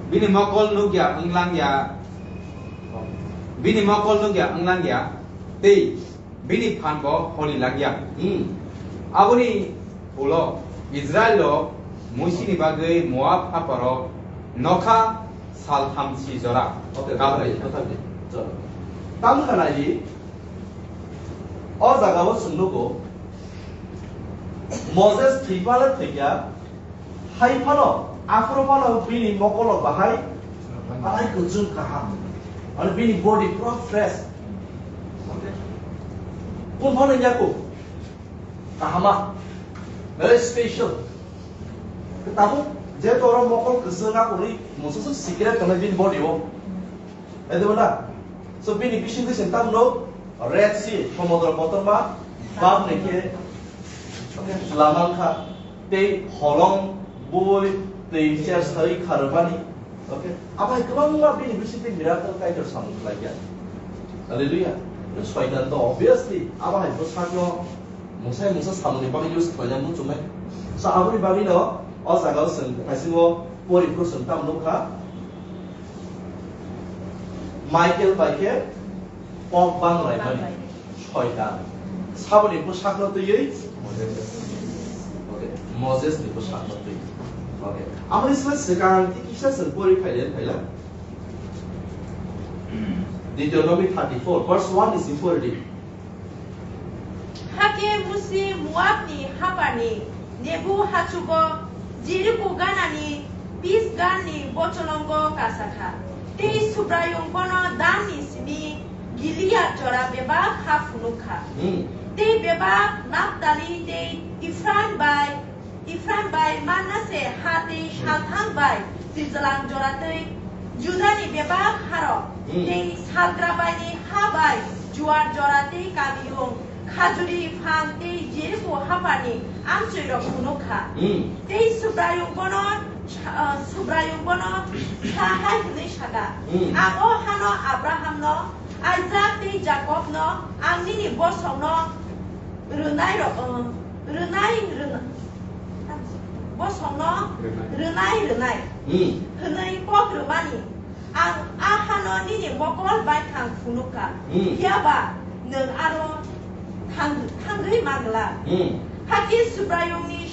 bini mokol nukya wnglang ya, bini mokol nukya wnglang ya, tei bini phan bo holi lang ya. Hmm. Aboni ulo Israil rok Musini bagwi Moab haparo nokha sal thamsi jora. Okay, kabrwi. Kabrwi, kabrwi. Chalo. Tamo kha nai di, o jaga o chwng nugo, Moses thwipale thwikya, hai phano, aphuru phano bini mokolo bahai, bahai kuchung kaham. Mane bini body pura fresh. Kun phano yaku kahama, very special. Tabuk je toro mokol kwchwng akurwi, mususu secret tongnai bini body o. Edebona, so bini bising bising tamno Red Sea, somudro kotorma, bam ni khe lama wngkha, tei holong, bui, tei ser sai kharwmani. Okay, abai kwbangma bini bising tei miracle Kaitor samung khlai ya. Hallelujah. Soitan to obviously abo hai bwsakno mungsa mungsa samungni bagwi use khlaina muchungnai. So aboni bagwino o jaga o chwng kaisingo pori phuru chwng tamo nukha. Michael bai khe kok bang laimani soitan. Saboni bwsakno twiwi? Okay, Moses ni bwsakno twiwi. Okay. Amoni sle swkang kisa chwng pori phaile phaila. Deuteronomy thirty-four, verse one ni simi pori di. Hakhe Musi Moabni haphani Nebo hachugo Jeriko ganani Pisgani bocholongo kasakha. Tei Subraiyung bono Danni simi Gilead jora bebak ha phunuk kha. Hmm. Tei bebak Naptali tei Ephraim bai, Ephraim bai Manasse ha tei salthang bai twijlang jora tei Judani bebak harok, hmm, tei salgra baini ha bai juar jora tei kamiyung khajuri phang tei Jeriko haphani amchoirok phunuk kha. Hmm. Tei Subraiyung bono sa-, ah, Subraiyung bono sa hai hwnwi saka, hmm, "Ang o hano Abrahamno, Aisak tei Jakobno ang nini bosongno rwnai ro-, ah, rwnai rwna-, bosongno rwnai rwnai," hmm, hwnwi kok rwmani. Ang a hano nini mokol baithang phunuk kha, hmm, phiya ba nwng aro thang-, thangwi man glak. Hmm. Hakhe Subraiyungni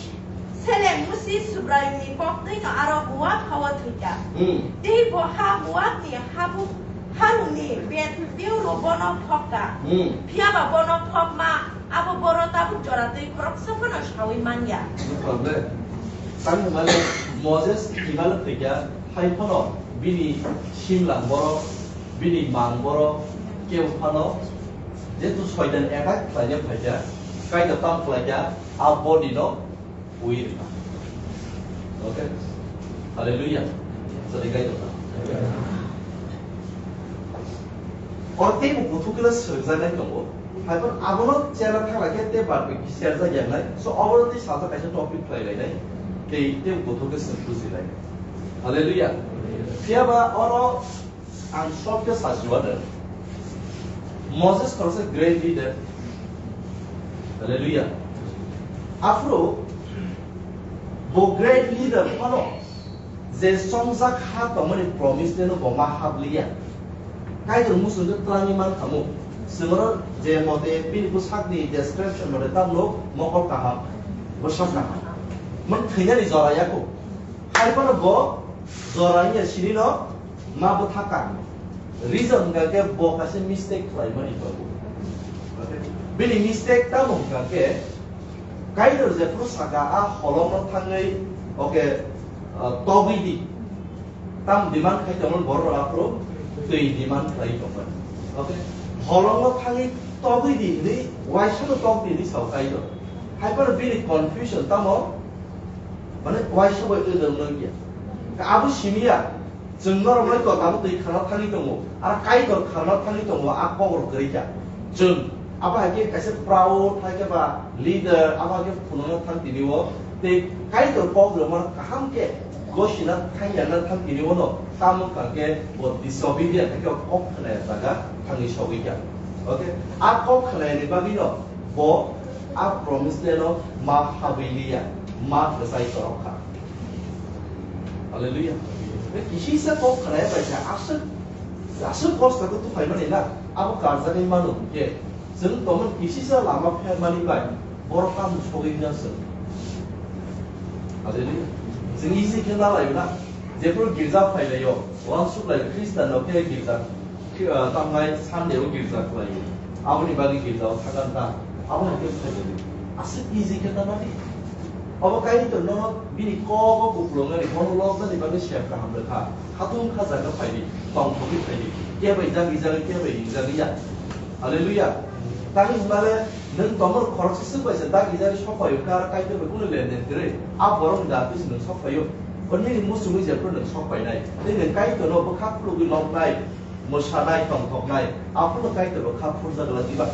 seleng Musi Subraiyungni koktwino aro Moab ha-o thwikha. Hmm. Tei bo ha Moabni habu-, harungni bet-, beuro bono phokka. Hmm. Phiya ba bono phokma abo boro tabuk jora twi khoroksa phano saui man ya. No problem. Tamo hwnmale Moses himale thwikha, hai phano bini simlang borok, bini mang borok, kebo phano jehetu Soitan attack khlaina phaikha, Kaitor tamo khlaikha, a body no ui rwkha. Okay? Hallelujah. Sadi Kaitor ta. Oro teibo kuthuk khe swngjak nai tongo. Haiphano abono chera thangla khe tei barpi khe serjak ya nai. So, obono tei sajak kaisa topic khlai lai nai. Tei, tei kuthuk khe swng buji lai. Hallelujah. Phiya ba oro ang short khe sa si wano. Moses khoroksa great leader. Hallelujah. Aphuru bo great leader phano je chongjak ha tongmani promise no bo ma habliya. Kaitor muchungkhe twlangwi man khamu. Chwng oro je mote bini bwsakni description mote tamno mokol kaham, bwsak kaham. Mwn thwinani jora yaku. Hai phano bo jora wngya sinino ma bwthakar. Reason hwnkha khe bo kaisa mistake khlaimani tongo. Bini mistake tamo hwnkha khe Kaitor jephuru saka a holongno thangwi, okay, ah, togwi di. Tam demand khai tongmani borok aphuru twi demand khlai tongmani. Okay? Holongno thangwi togwi di hinwi waisano togdi hinwi sao Kaitor. Hai phano bini confusion tamo, mane waisa bai wngya. Abo simiya. Chwng norok bai to tabuk twi khana thangwi tongo, aro Kaitor khana thangwi tongo, a kok rok kwrwi kha. Chwng abo hai khe kaisa proud, hai khe ba leader, abo hai khe phunukna thang tini o, tei Kaitor kok rok mano kaham khe gosina thang ya na thang tini o no, tamo wngkha khe bo disobedient, hai khe kok khna ya jaga thangwi sogwi kha. Okay, a kok khna ya ni bagwi no bo a promise land o ma habwi liya, ma kwchai torok kha. Hallelujah. Be kisisa kok khnai bai kha, aswk, aswk kosto khe tuphai mani na, abo karjagwi mano hwnkhe, chwng tongmani kisisa lama pher mani bai, borok tamo sogwi wngya chwng. Hallelujah. Chwng easy khe na laio na, jephru girja phai laio, uansuk laio, Christian rok khe girja. Khe, ah, tamnai Sunday o girja khlaio. Aboni bagwi girja o thakan ta. Abono khe phaidi. Aswk easy khe tamani. Obo Kaitor no bini kok o kupulung ani bono lobjani bagwi sep kaham rwkha. Khatung kha jaga phaidi. Tongthokwi phaidi. Kebai jagi jagi kebai hinjagwi ya. Hallelujah. Tangwi hwnmale nwng tongmor khoroksa swk bai se dagi jagi sok phaio khe aro Kaitor bai kunu lenden kwrwi. A borok ni da twi se nwng sok phaio. Bo nini muchungwi jephru nwng sok phainai. Tei nwng Kaitor no bwkha khulugwi lobnai. Mwsanai, tongthoknai, aphuru Kaitor bo kha phurjak glak diba.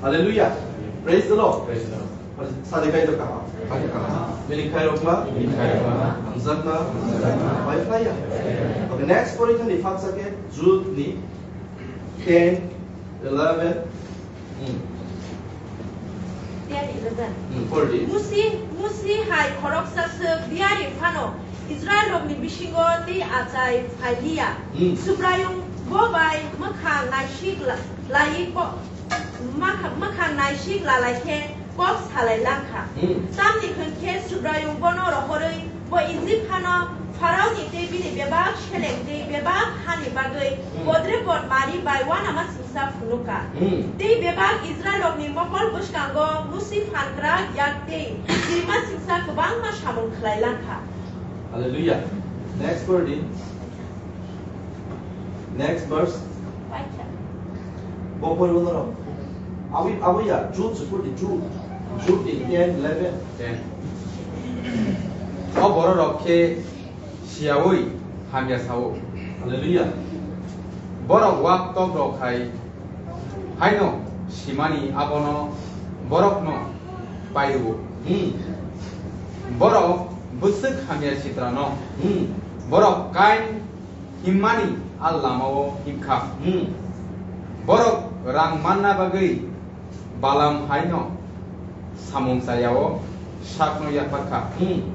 Hallelujah. Praise the Lord. Praise the Lord. Sadi Kaitor kaham. Kaitor kaham. Bini khairokma. Bini khairokma. Hamjakma. Hamjakma. Bai phlaiya. Okay, next porikha ni phatsa khe Jude ni ten, eleven, Hmm. Tiyari rwjan. Hmm, pori di. Musi, Musi hai khoroksa swk diyari phano Israilrokni bisingo tei achai phai liya. Hmm. Subraiyung bo bai mwkhang naisik la-, lai bo, makha-, mwkhang naisik lalai khe kok salai lang kha. Hmm. Tamni hwn khe Subraiyung bono rohorwi bo Ijip hano Pharaoni tei bini bebak seleng tei bebak hani bagwi Hmm. bodre bod mari bai uanama singsa phunuk kha. Hmm. Tei bebak Israilrokni mokol bwskango Musi phan kwrak yak tei kirima singsa kwbangma samung khlai lang kha. Hallelujah. Next word in. Next verse. Bo poribo norok. Abui, abui ya, Jude se pori di, Jude. Jude ni ten, eleven. Ten. O bororok khe siyaui hamya sao. Hallelujah. Borok wak tok rok hai haino simani abono borokno pairuo. Hmm. Borok bwswk hamya sitrano. Hmm. Borok Kain himmani a lamao himkha. Hmm. Borok rang manna bagwi Balam haino samung chayao sakno yapharkha. Hmm.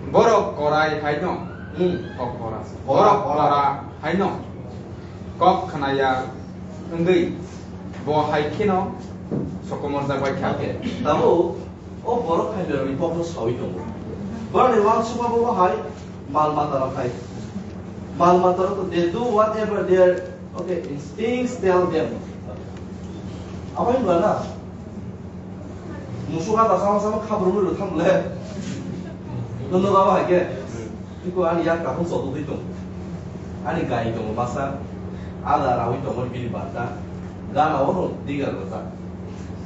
Borok Korai haino, hmm, kok Kora. Kora, Borok Kora. Kora haino kok khnaya wngwi bo hai kheno sokomorjak bai kha. Okay. Tabuk O borok hai berani kokno sawi tongo. Borokni uansukma bo hai mal mata rok hai. Mal mata rok they do whatever their, okay, instincts tell them. Abo hinba na? Musuk ada sama sama khabrum ro tham le. Nono baba hai ke. Iko ani yak kaham sodo dui tong. Ani gai tongo masa. Ada rawi tongo bini bata. Gana ono diga rota.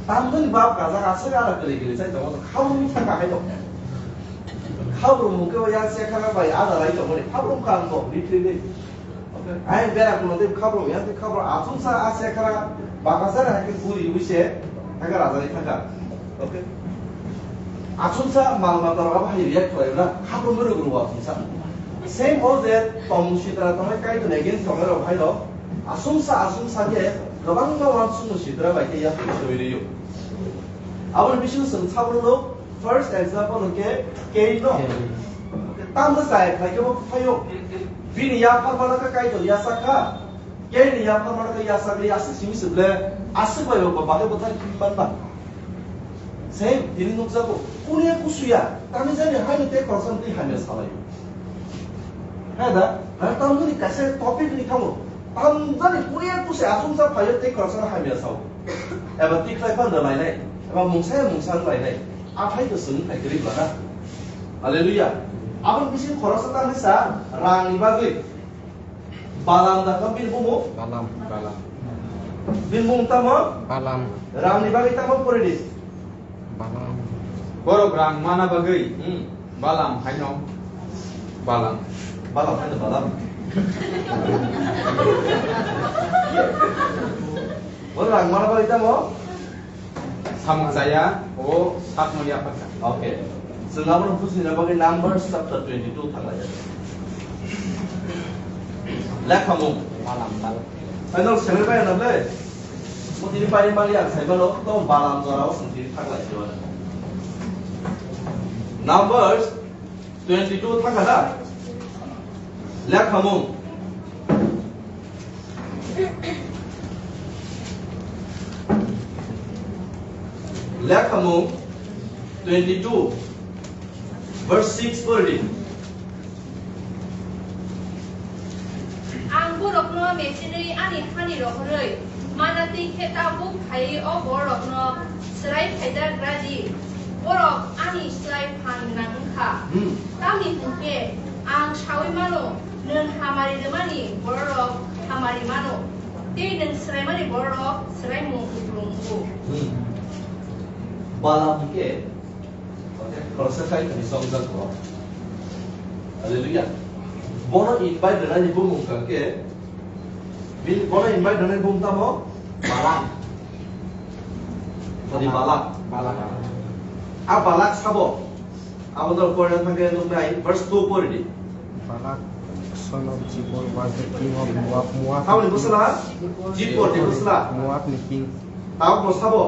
Tamoni bab kajak aswk ala kwrwi kwrwi chai tongo, khabrum thaka hai tongo. Khabrum hwnkhe o yak se khana bai ada rai tongmani, khabrum kang bo, literally. Okay. Ai bera kuno tei khabrum, yang tei khabrum, achuksa a se khana bakasar hai khe guri ui se, thaka raja ni thaka. Okay. Achuksa mal mata rok hai react khlai na, khabrum rok rok achuksa. Same o je tong sitra tong hai kai to against tong rok hai rok. Achuksa, achuksa khe kwbangma uansukmung sitra bai khe yapri soi rio. Aboni bisingo chwng sabrwk first example hwnkhe Cain no. Cain. Tamno chaya khlai khe bo phaio. Bini yapharmano khe Kaitor yachak kha. Cain ni yapharmano khe yachak ri aswk simi se ble aswk bai bo bagwi bwthar himman ba. Same tini nukjago. Kuniya kusuya. Tamni jani haino tei khoroksa twi hamya salaio. Hai da, na tamjani kaisa topic ni thango. Tamjani kuniya kusuya achuksa phaio tei khoroksa hamya sao. Eba tikhlai phan da lainai. Eba mungsa ya mungsa lainai. Aphai to sung khai kiri bana. Hallelujah. Abon bising khoroksa tamni sa rang ni bagwi. Balam da kha bini bumung? Balam. Balam. Bini bumung tamo? Balam. Rang ni bagwi tamo pore di? Balam. Borok rang mana bagwi, hmm, Balam haino Balam. Balam haino Balam. Borok rang mana bagwi tamo? Samung chaya, o sakno yapharkha. Okay. Chwng abono bujina bagwi Numbers chapter twenty-two thanglaijak. Lekhamung. Balam, Balam. Final seler bai na ble. Mo tini pari mali ang sai mano, to Balam jora o chwng tini thanglai jora. Numbers twenty-two thangkha na? Lekhamung. Lekhamung twenty-two, verse six pori di. Ang borokno mechenwi ani hani rohorwi mana twi khe tabuk phaiwi o borokno swrai phaijagra di. Borok ani slai phan gwnang wng kha. Hmm. Tamni hwn khe ang saui mano, nwng hamari rwmani bororok hamari mano, tei nwng swraimani bororok swraimung kupulung wngo. Hmm. Balam hwn khe, okay, khoroksa Kaitorni chongjak borok. Hallelujah. Bono invite rwnani bumung wngkha khe, bini, bono invite rwnani bumung tamo? Balak. Tadi Balak. Balak. A Balak sabo. Abo dal pore thangkhe nuknai, verse two pori di. Balak, son of Zippor, was the king of Moab. Moab. Tamoni bwsla? Zippor ni bwsla. Moab ni king. Tabuk bo sabo?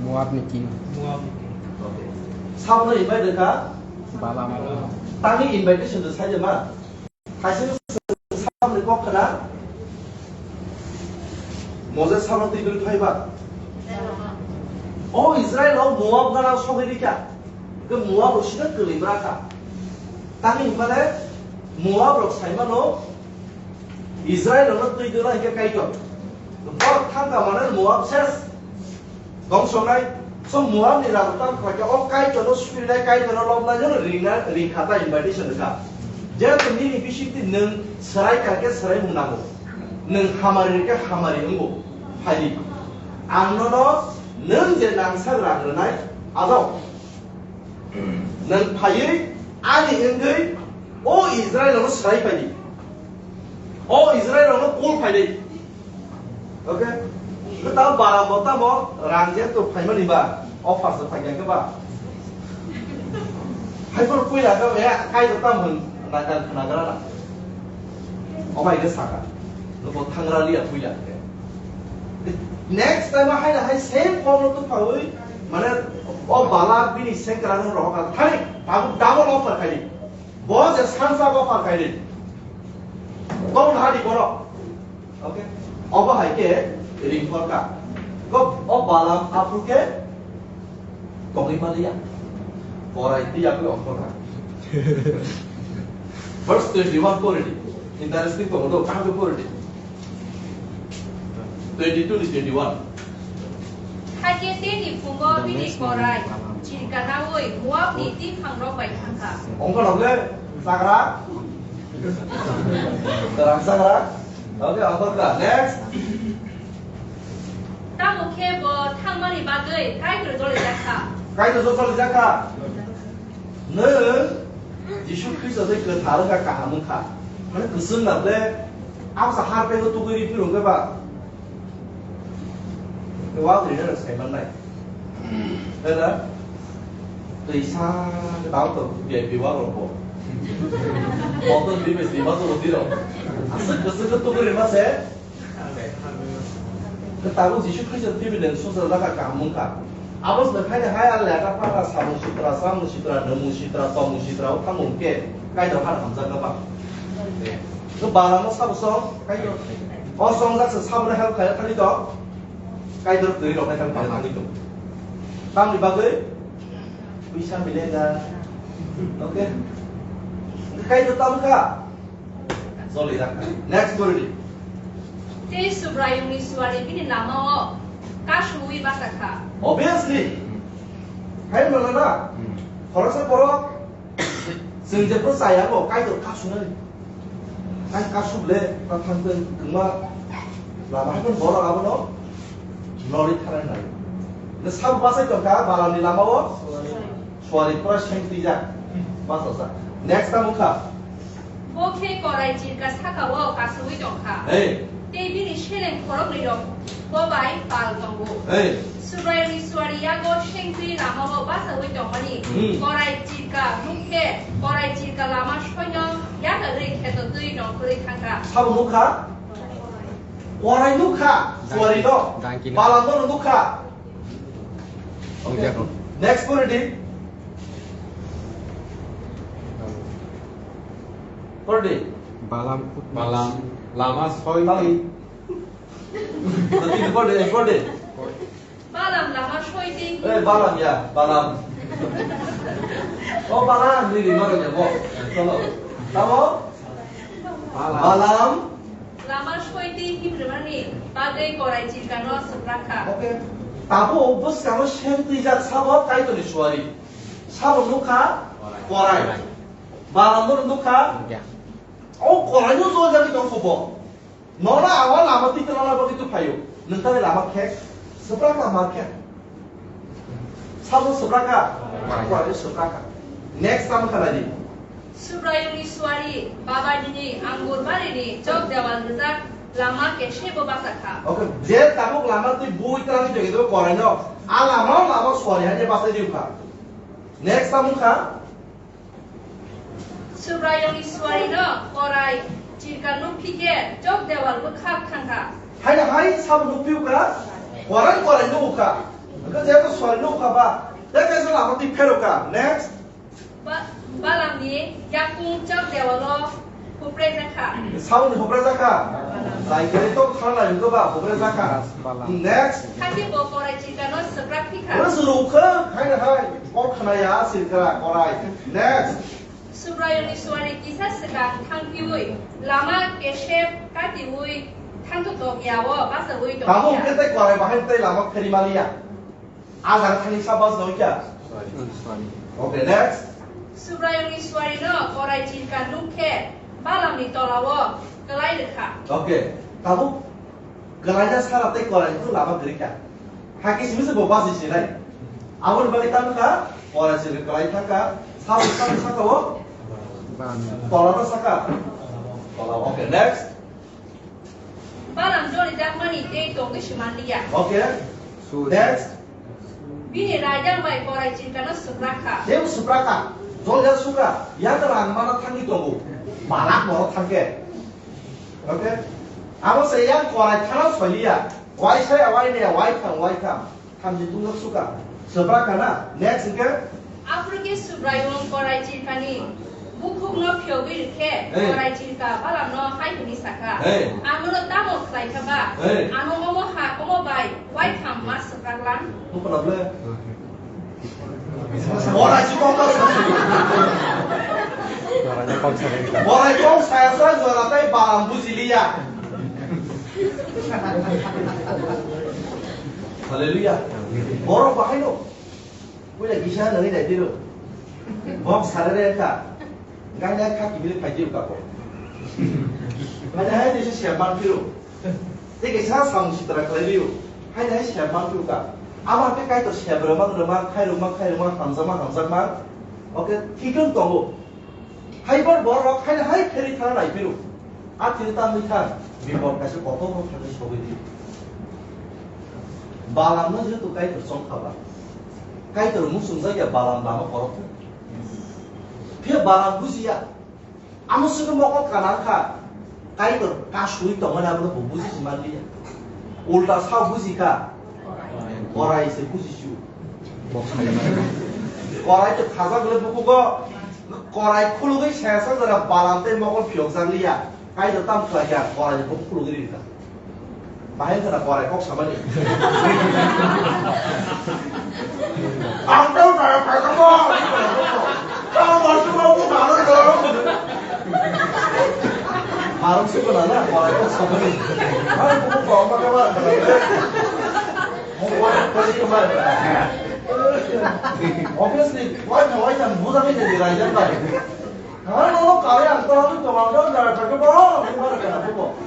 Moab ni king. Moab ni king. Okay. Sabo no invite rwkha? Balam. Tangni invitation rw sai de ma? Kaisa samni kok khna. Moses samno twi duri phaiba. O Israel o Moab gana sogwi rikha. Ke Moab o sida kwlwi bra kha. Tangni hwnmale Moab rok saimano Israel no twi dura hingke Kaitor. Borok thangka mane Moab ses. Dongsonai, so Moab ni raja tang khlaikha, o Kaitor no suinai, Kaitor no lobnai, jono ringna, ringkha ta invitation rwkha. Jeto nini bisingtwi nwng swrai ka khe swraimung nango, nwng hamari rwkhe hamari wngo. Phaidi, ang nono nwng je nangsak rang rwnai, ajao nwng phaiwi ani wngwi o Israilrokno swrai phaidi, o Israilrokno kul phaidi. Okay? Tamo bara bo tamo rang je to phaimani ba, offer se phaikha khe ba. Hai por puila khe ya kai to tam hwn na kan na gara na. O bai ke saka. No bo thangra liya puila khe. Next time hai na hai same form to phawi, mane o bala bini sengkra no rohok thani babu double offer khai. Bo je sansa offer khai. Tong hadi borok. Okay. Obo hai khe ringkhorkha. Ko o Balam aphuru khe tongwi maliya. Korai twi yakwi ongkhorkha. Verse twenty-one pori di. Interesting tongo do, kaham khe pori di. Twenty-two ni twenty-one. Hakhe tini phungo bini korai chirka naui Moabni twi phangrok bai thangkha. Ongkhorok le chagra. Terang chagra. Okay, ongkhorkha. Next. Tamo khe bo thangmani bagwi Kaitor jolijakha. Kaitor jolijakha. Nwng Jisu Khristo tei kwthar wngkha, kaham wngkha. Mane kwchwng na ble, absa har pego tugui ri phirung khe ba. Wa ri na sai man nai. Ela. Twi sa ke dau to V I P wa ro bo. Motor di bes di ma to di ro. Asuk kwchwng ke tugui ri ma se. Tabuk Jisu Khristo twiwi nwng sujak jakha kaham wngkha. Abo se khaini hai a leta phakha samung sitra, chamung sitra, nwngmung sitra, tongmung sitra, o thamung khe Kaitor hano hamjakma ba. Khe Balamno sabo song Kaitor. O songjak se sabono help khaina thangwi tong. Kaitor twi roknai thangwi thangwi tong. Tamni bagwi puisa milenga. Okay. Kaitor tamo kha. Joli rak. Next pori di. Tei Subraiyungni suari bini lamao kasui bachakha. Obviously. Hai mano na. Khoroksa borok chwng jephru chaya bo Kaitor kasunani. Kai kasuk le ta thang tong kwma lama hai borok abono nori tharai nai. Ne sabo bachai tongkha Balamni lamao. Suari pura seng twijak. Bachajak. Next tamo kha. Bo khe korai chirka sakao kasui tongkha. Hey. Tei bini seleng khoroknwi rok bo bai pal tongo. Hey. Subraiyungni suari yago seng twi lamao bachaui tongmani. Hmm. Korai chirka nuk khe korai chirka lama soino yakarwi kheto twi nongkhorwi thangkha. Sabo nukha? Korai nukha. Suari no. Dangki no. Balam no nukha. Okay. Nukjako. Next pori di. Pori di. Balam. Balam lama soi. Balam. Tadi pori di, pori di. Balam lama soi di. Eh, Balam ya, Balam. Oh, Balam, ini di mana ya, Bo? Tolong. Tamo? Balam. Lama soi twi himrwmani bagwi korai chirkano swprakha. Okay. Tabuk bwskangno seng twijak sabo Kaitorni suari. Sabo nukha korai. Balamno nukha. O koraino jojagwi tongkho bo. Nono awa lama twi twlangna bagwi twi phaio. Nwng tani lama khe swprakha ma khe. Sabo swprakha. Korai swprakha. Next tamo khalai di. Subraiyungni suari, babaini angur barini chok dewal rijak lama kesebo bachakha. Okay, je tabuk lama twi bui twlangwi tongwi koraino, a lama lama suari haino bachai rikha. Next tamo kha. Subraiyungni suarino korai chirka nukphi khe chok dewal bwkhak thangkha. Haino hai sabo nukphi kha, korai korai nukha. Hwnkhe jeto suari nukha ba, tei kaisa lama twi pherokha. Next. Ba-, Balamni yakung chok dewalo huprejakha. Saboni huprejakha. Jai khe tok thanglai hwnkhe ba huprejakha. Next. Hakhe bo korai chirkano swprak phikha. Oro se rukha, haino hai, kok khnaya, sirkra, korai. Next. Subraiyungni suari kisa swkang thangphiwi lama kesep katiwi thangthotok yao bachaui tongkha. Tabuk hwnkhe tei korai bahai tei lama pheri maliya. A jaga thani sa bas noi kya? Sorry. Okay, next. Subraiyungni suarino korai chirka nuk khe Balamni tolao kwlai rwkha. Okay, tabuk kwlaina sara tei korai nuk lama kwrwi kha. Hakhe simi se bo basi sinai. Aboni bagwi tamo kha, korai chirka kwlai thangkha, sabo sabo saka o, tolano saka. Tola, okay, next. Balam jolijakmani tei tongwi se manliya. Okay. Next. Bini raidang bai korai chirkano swprakha. Tei swprakha. Joljak sukra. Yang rang mana thangwi tongo. Balak moro thangkhe. Okay. Abo se yang korai thana soiliya. Waisa ya wainaya, waitham, waitham. Thamchi tungjak sukha. Swprakha na? Next hwnkhe? Aphuru khe Subraiyung korai chirkani bukhukno phiyogwi rwkhe, Hey. korai chirka Balamno hai hwnwi sakha, Hey. "Ang nono tamo khlai kha ba? Hey. Ano omo ha omo bai waitham ma swpraklang?" Nukho na ble? Korai chirka kok sa. Korai kok sa. Korai kok sa ya sa jora tai Balam bujiliya. Haleluya. Borok bahaino. Puila kisa nangwi nai tiro. Bok sarere kha. Gangna kha kibili phai tiro kako. Haina hai tese siya ban tiro. Tei kisa samung sitra khlai liyo. Haina hai siya ban tiro ka. Ama ke kai to siya brama brama khai ruma khai ruma hamjama hamjakma. Oke, thikon tongo. Haibar borok haino hai pherwi thana naiphiro. A thini ta wngwi thang, bipot kaisa kotor no thangwi sogwi di. Balamno jehetu Kaitor chongkha ba. Kaitor muchungjak ya Balam lama korok thung. Phiya Balam bujiya. Amo sugwi mokol kana wngkha. Kaitor kasui tongmani abono bo buji si manliya. Ulta sao buji kha. Korai se buji su. Korai to khaja bole bukugo. Korai khulugwi sesa jora Balam tei mokol phiyok jak liya. Kaitor tam khlai kha korai bo khulugwi ri kha. Bahai khana korai kok samani. Ang tau nara kha kha mo. Tau mo su mo ku ma lo. Marung sukuna na, korai kok samani. Marung kuku kok ma kama. Mo korai kok samani. Obviously, wai na wai na buja ni jadi raja bai. Haro no kare ang to haro to ang to jara thake bo, ni mara kana bo.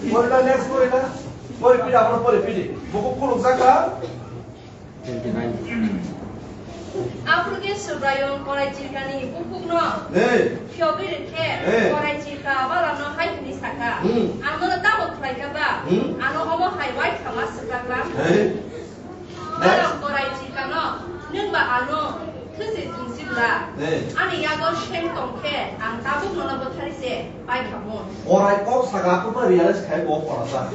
Pori na next pori na. Pori pidi, aphano pori pidi. Buku kuluk jaka. Twenty nine. Aphuru khe Subraiyung korai chirkani bukhukno Hey. Phiyogwi rwkhe Hey. Korai chirka Balamno hai hwnwi sakha, Hmm. "Ang nono tamo khlai kha ba? Hmm. Ano omo hai wai khama swpraklang?" Hey. Balam Next. Korai chirkano, "Nwng ba ano thwsi thwngsi bwla? Hey. Ani yago seng tong khe ang tabuk nono bwthari se pai kha mun." Korai kok saka khe bo realize khai bo khorasa.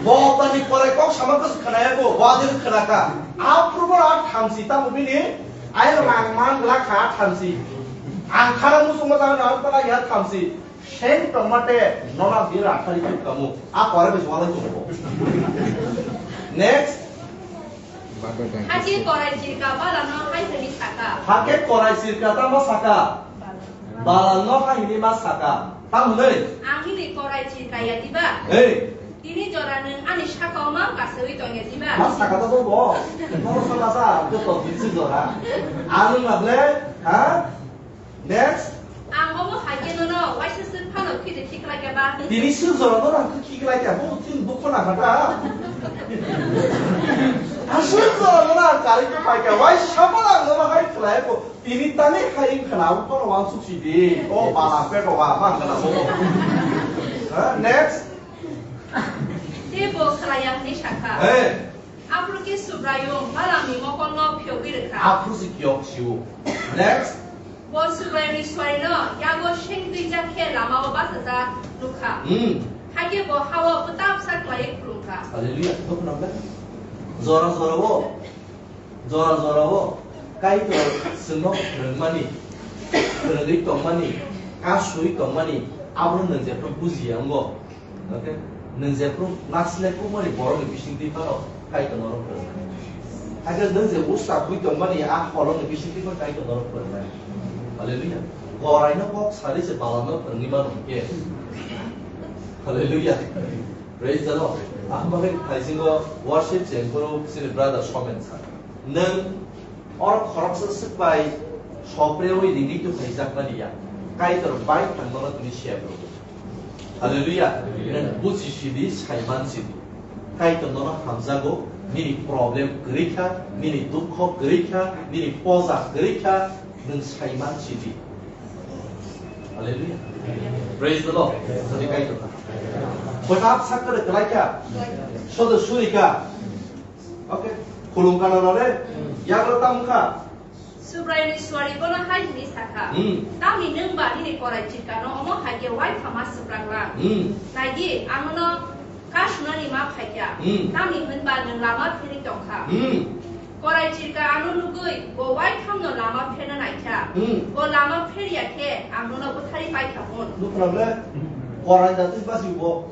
Bo tani korai kok sama khe khwnaya bo, bo adil khwnaka. Aphuru bo a thamsi tamo bini, ai rang man glak kha thamsi. Ang khara musung ma tang na ta ya thamsi. Seng tongmate nona bira thari khe kamu. A korai bai swalai tongo. Next. Hakhe korai chirka Balamno hai hwnwi sakha. Hakhe korai chirka tamo sakha. Balamno hai hwnwi ma sakha. Tam hwnwi. Ang nini korai chirka ya diba? Hey. Tini jora nwng ani sakao ma kasewi tong ya diba? Ma sakha to bo. Nono sakha sa, joto tini jora. Ang nung na ble, ha? Next. Ang omo hai khe nono waisa swk phano khiti khiklai khe ba? Tini swk jora nono ang khiklai khe, bo tin bo khona kha ta. A swk jora nono ang kari khe pai khe, waisa phano ang nono hai khlai kho. Tini tani hai wng khna, abo phano wansuk si di. O bala pet o wa, ma khna bo. Ha, next. Tei bo khlai ya hwnwi sakha. Hey. Aphuru khe Subraiyung Balamni mokolno phiyogwi rwkha. Aphuru se kiyok sio. Next. Bo Subraiyungni suarino yago seng twijak khe lamao bachajak nukha. Hmm. Hakhe bo hao bwtapsa khlaiwi khulumkha. Hallelujah. Jora jora o, jora jora o Kaitor chwngno phwrwngmani, phwrwngwi tongmani, kasui tongmani, abono nwng jephru bujiya wngo. Okay? Nwng jephru nasilai kukmani borokni bisingtwi phano Kaitor norok phwrwngnai. Hakhe nwng je usta bui tongmani a holongni bisingtwi phano Kaitor norok phwrwngnai. Hallelujah. Koraino kok sari se Balamno phwrwngwi mano hinkhe. Hallelujah. Praise the Lord. Ang bagwi phaisingo worship chengphuru chini brother Somen sa. Nwng oro khoroksa swk bai Sopreui ringwi tongkhaijak mani ya. Kaitor bai thangmano tini siya rwgo. Hallelujah. Amen. Nwng buji sidi, saiman sidi. Kaitor nono hamjago, nini problem kwrwi kha, nini dukho kwrwi kha, nini poja kwrwi kha, nwng saiman sidi. Hallelujah. Praise the Lord. Sadi Kaitor kha. Bwthap sakre kwlai kha. Sodo suri kha. Okay. Khulum kana nore. Yagro tam kha. Subraiyungni suari bono hai hwnwi sa kha, Hmm. Tamni nwng ba nini korai chirkano omo hai khe uaithama swprak lang? Hmm. Nai di, ang nono kasunani ma phai kha, Hmm. Tamni hwn ba nwng lama pherwi tong kha. Hmm. Korai chirka ano nugwi bo uaithamno lama pherna nai kha. Hmm. Bo lama pher ya khe ang nono bwtharwi pai kha mun. Nukhrang le, korai da twi basi bo.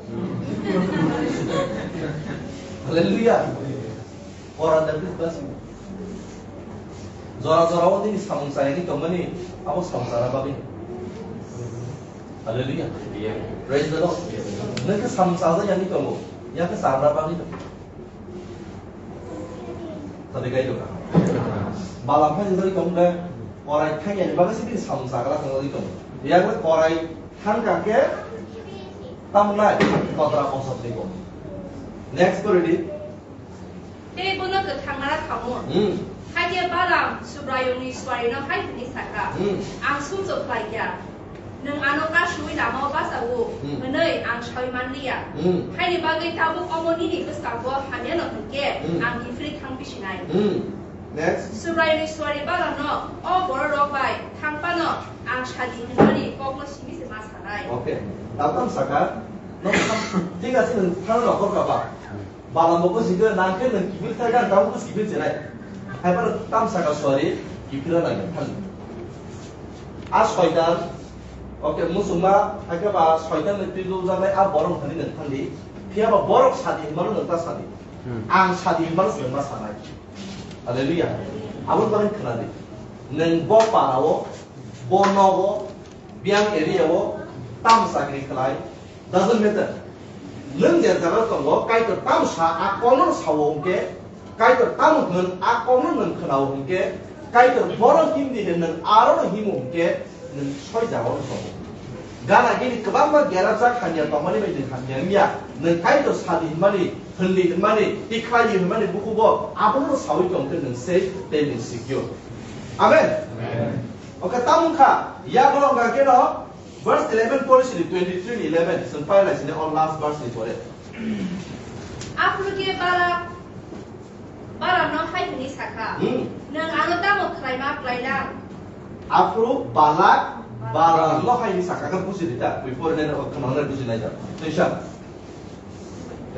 Hallelujah. Koran da bwrwi basi. Jora jora o nini samung chayani tongmani, abo samung chana bagwi. Hallelujah. Praise the Lord. Nwng khe samung chajakya wngwi tongo, ya khe charwna bagwi tongo. Sadi kai doka. Balam phai jagwi tongo de, korai thangya ni bagwi se bini samung chagra thangwi tongo. Ya khe korai thangka khe tamnai kotra bosor ni bo. Next pori di. Tei bono kwthang nara khamu. Hmm. Hakhe Balam Subraiyungni suarino hai hwnwi sa kha, Hmm. Ang sumsok khlai kha. Nwng ano kasui lama-o bacha-o Hmm. hwnwi ang saui man li ya. Hmm. Haini bagwi tabuk omo nini bwskango hamyano hwn khe Hmm. ang kiphilwi thang bisinai. Hmm. Next. Subraiyungni suari Balamno o bororok bai thang phano ang sadi hwnmani kokno simi se ma sanai. Okay. Tabuk tamo sa kha. Nwng thik ase, nwng thang rok kha ba. Balam bo buji khe nang khe nwng kiphil thai khe ang tabuk buji kiphil chenai. Hai phano tam saka suari kiphil nang khe thang. A soitan, okay, muchungma hai khe ba soitan ni twi lujak nai a borok thani nwng thang di. Phiya ba borok sadi hinmano nwng ta sadi. Hmm. Ang sadi hinmano se nwng ma sanai. Hallelujah. Abo bagwi khna di. Nwng bo para o, bo nogo, biyang area o tam chakri khlai, doesn't matter. Nwng je jaga tongo, Kaitor tam sa, a kokno sao hwnkhe, Kaitor tam hwn, a kokno nwng khwnao hwnkhe, Kaitor bono himdi de nwng aro no himo hwnkhe, nwng soi jaga o tongo. Gana gini kwbangma gerajak hamya tongmani bai nwng hamya wngya, nwng Kaitor sadi hinmani, hwndi hinmani, tikhlai hinmani bukubo abono saui tongkhe nwng sei tei nwng sikyo. Amen. Amen. Oke, tamo wngkha, yagulo wngkha keno, verse eleven pore sini, twenty-three ni eleven, chwng pai lai sini, o last verse ni pore. Aphuru khe Balak, Balamno hai hwnwi sa kha, Hmm. Nwng ano tamo khlaima khlai lang? Aphuru Balak, Balamno hai hwnwi sa kha, khe buji di ta, bui pore nai, o khna nai buji nai ta. Tei sa.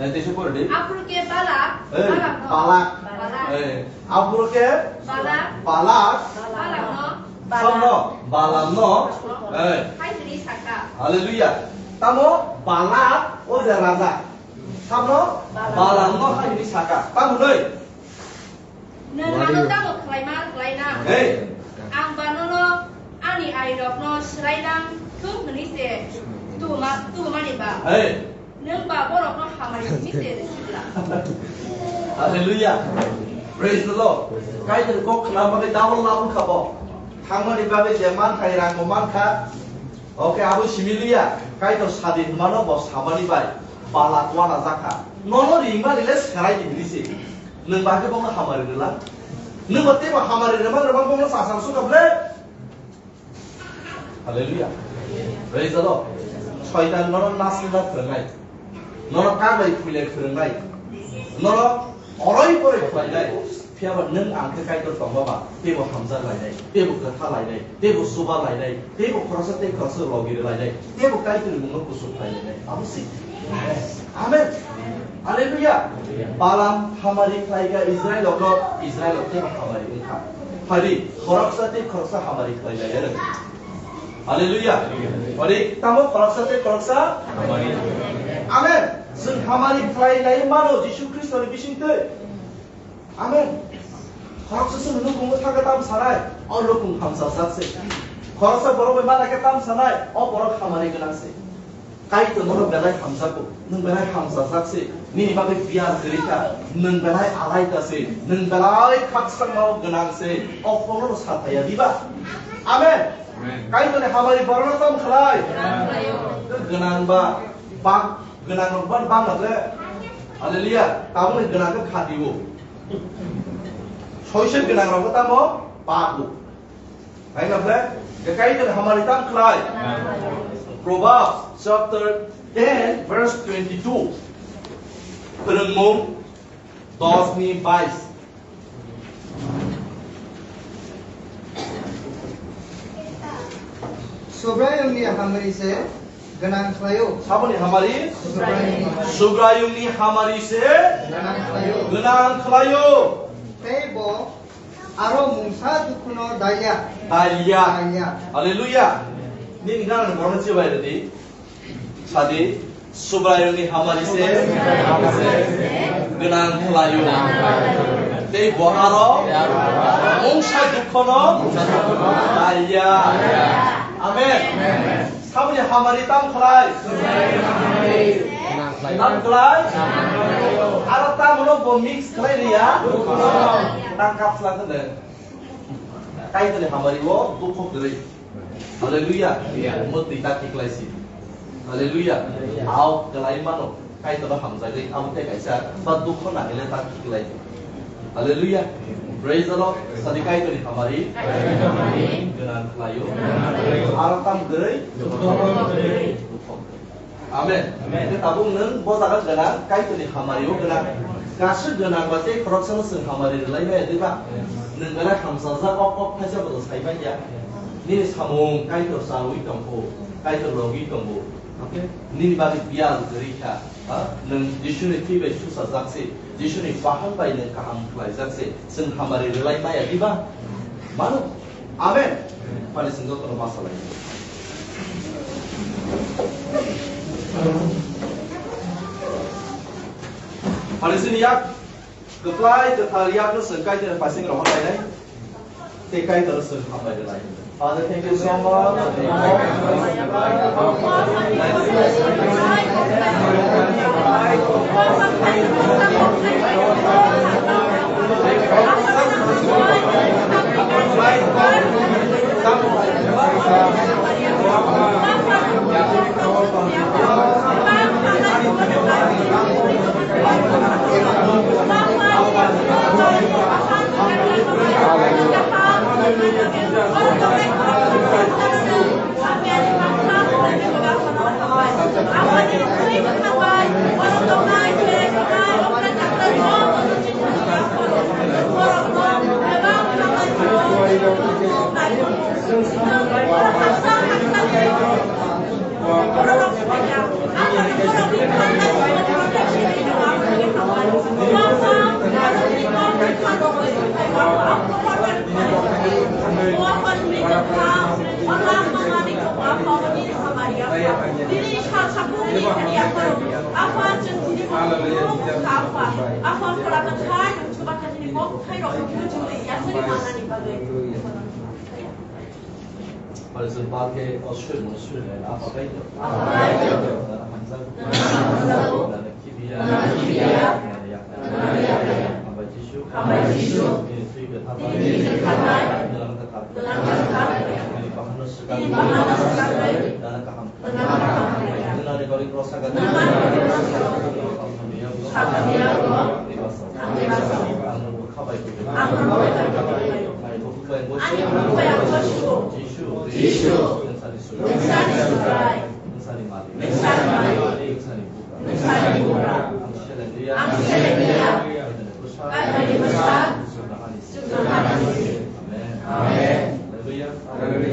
Eh, tei se pore di. Aphuru khe Balak, Eh, Balamno. Balak. Balak. Eh, aphuru khe Balak. Balak. Balamno. Samno, Balamno. Eh. Hai hwnwi sa kha. Hallelujah. Tamo Balak, o je raja. Samno Balam. Balamno hai hwnwi sa kha. Tamo hwnwi. Nwng ano tamo khlaima khlai na? Hey. Ang ba nono ani arirokno swrai lang thung hwnwi se tubuma-, tubumani ba. Hey. Nwng ba borokno hamari hwnwi se rwsibla. Hallelujah. Praise the Lord. Kaitor kok khna bagwi double lab wngkha bo. Thangmani bagwi je mankha, rangbo mankha. Oke, abo simi liya. Kaitor sadi hwnmano bo samani bai. Balak wana jakha. Nono ringmani le serai di hwnwi se. Nwng ba khe bono hamari rwla? Nwng bo teibo hamari rwma rwma bono sasang suka ble? Hallelujah. Praise the Lord. Soitan nono nasina phwrwngnai. Nono kaglai phuilai phwrwngnai. Nono oroi poroi khlainai. Phiya ba nwng ang khe Kaitor tongma ba, teibo hamjak lainai, teibo kwtha lainai, teibo chuba lainai, teibo khoroksa tei khoroksa logi rw lainai, teibo Kaitorni mungno kuchuk khlai lainai. Abo se. Amen. Hallelujah. Balam hamari khlai kha Israel rokno, Israel rok teibo hamari wng kha. Phai di, khoroksa tei khoroksa hamari khlai lai ya rw. Hallelujah. Phai di, tamo khoroksa tei khoroksa hamari. Amen. Chwng hamari khlai lai mano Jisu Khristoni bisingtwi. Amen. Khoroksa se nukhungo thangkhe tam sanai, o nukhung hamsajak se. Khoroksa borok bai malai khe tam sanai, o borok hamari gwnang se. Kaitor nono belai hamjago, nwng belai hamsajak se. Nini bagwi biyar kwrwi kha, nwng belai alai ta se, nwng belai khakchangma o gwnang se. O kono no sathaya diba? Amen. Amen. Kaitorni hamari borokno tamo khlai. Amen. Gwnang ba, bang, gwnang rok ban bang na je. Hallelujah. Tabukni gwnang khe khati o. Soisel gwnang rok tamo pago. Hai na ble? Kaitorni hamari tamo khlai. Amen. Proverbs chapter ten verse twenty-two. Phwrwngmung dos ni bais. Subraiyungni hamari se gwnang khlaio. Saboni hamari? Subraiyungni. Subraiyungni hamari se gwnang khlaio. Gwnang khlaio. Tei bo aro mungsa dukhuno daiya. Daiya. Daiya. Hallelujah. Nini gana borokno chibai rwdi. Sadi, Subraiyungni hamari se gwnang khlaio. Tei bo aro mungsa dukhono daiya. Amen. Saboni hamari tamo khlai? Tamo khlai? Aro tamono bo mix khlai riya? Tang kapsla khe de. Kaitorni hamari o dukho kwrwi. Hallelujah. Hallelujah. Mwtwi ta khiklai si. Hallelujah. Hallelujah. Au kwlai mano. Kaitorno hamjagwi abo tei kaisa ba dukho nangile ta khiklai. Hallelujah. Praise the Lord. Sadi Kaitorni hamari. Kaitorni hamari. Gwnang khlaio. Gwnang khlaio. Aro tam kwrwi. Dukho kwrwi. Dukho kwrwi. Amen. Amen. Khe tabuk nwng bo jaga gwnang, Kaitorni hamari o gwnang. Kasu gwnang ba tei khoroksano chwng hamari rwlai maya diba? Nwng belai hamsajak, ok, ok, phaisa bodo sai manya. Nini samung Kaitor chawi tongkho, Kaitor logwi tongo. Okay? Nini bagwi biyal kwrwi kha. Ha? Nwng Jisuni thwi bai suchajak se, Jisuni bahan bai nwng kaham khlaijak se, chwng hamari rwlai maya diba? Mano? Amen. Phani chwng jotono ma salai. Phani chini yak, kwplai kwthar yakno chwng Kaitorni paising rohor lainai. Tei Kaitorno chwng hambai rwnai. Father, thank you so much. Hallelujah. Pare se ba khe o suri mo suri nai, Apha Kaitor. Apha Kaitor. Nana hamjago. Nana hamjago. Nana khibiya. Nana khibiya. Nana yakna. Nana yakna. Hambai Jisu. Hambai Jisu. Nini thwi kwtharbai. Nini thwi kwtharbai. Nwng ano kwthar. Nwng ano kwthar. Nini bahanno swkang. Nini bahanno swkang. Nana kaham. Nana kaham. Nana rikori prosaga. Nana rikori prosaga. Hamya. Hamya. Nini basa. Nini basa. Ang nwng bwkha bai. Ang nwng bwkha bai. Ani bukhuk bai ang bosi. Jisu. Jisu. Nwng sani Subrai. Nwng sani Subrai. Nwng sani Malik. Nwng sani Malik. Nwng sani Bugra. Nwng sani Bugra. Ang seleng liya. Ang seleng liya. Kaitorni bwsa. Kaitorni bwsa.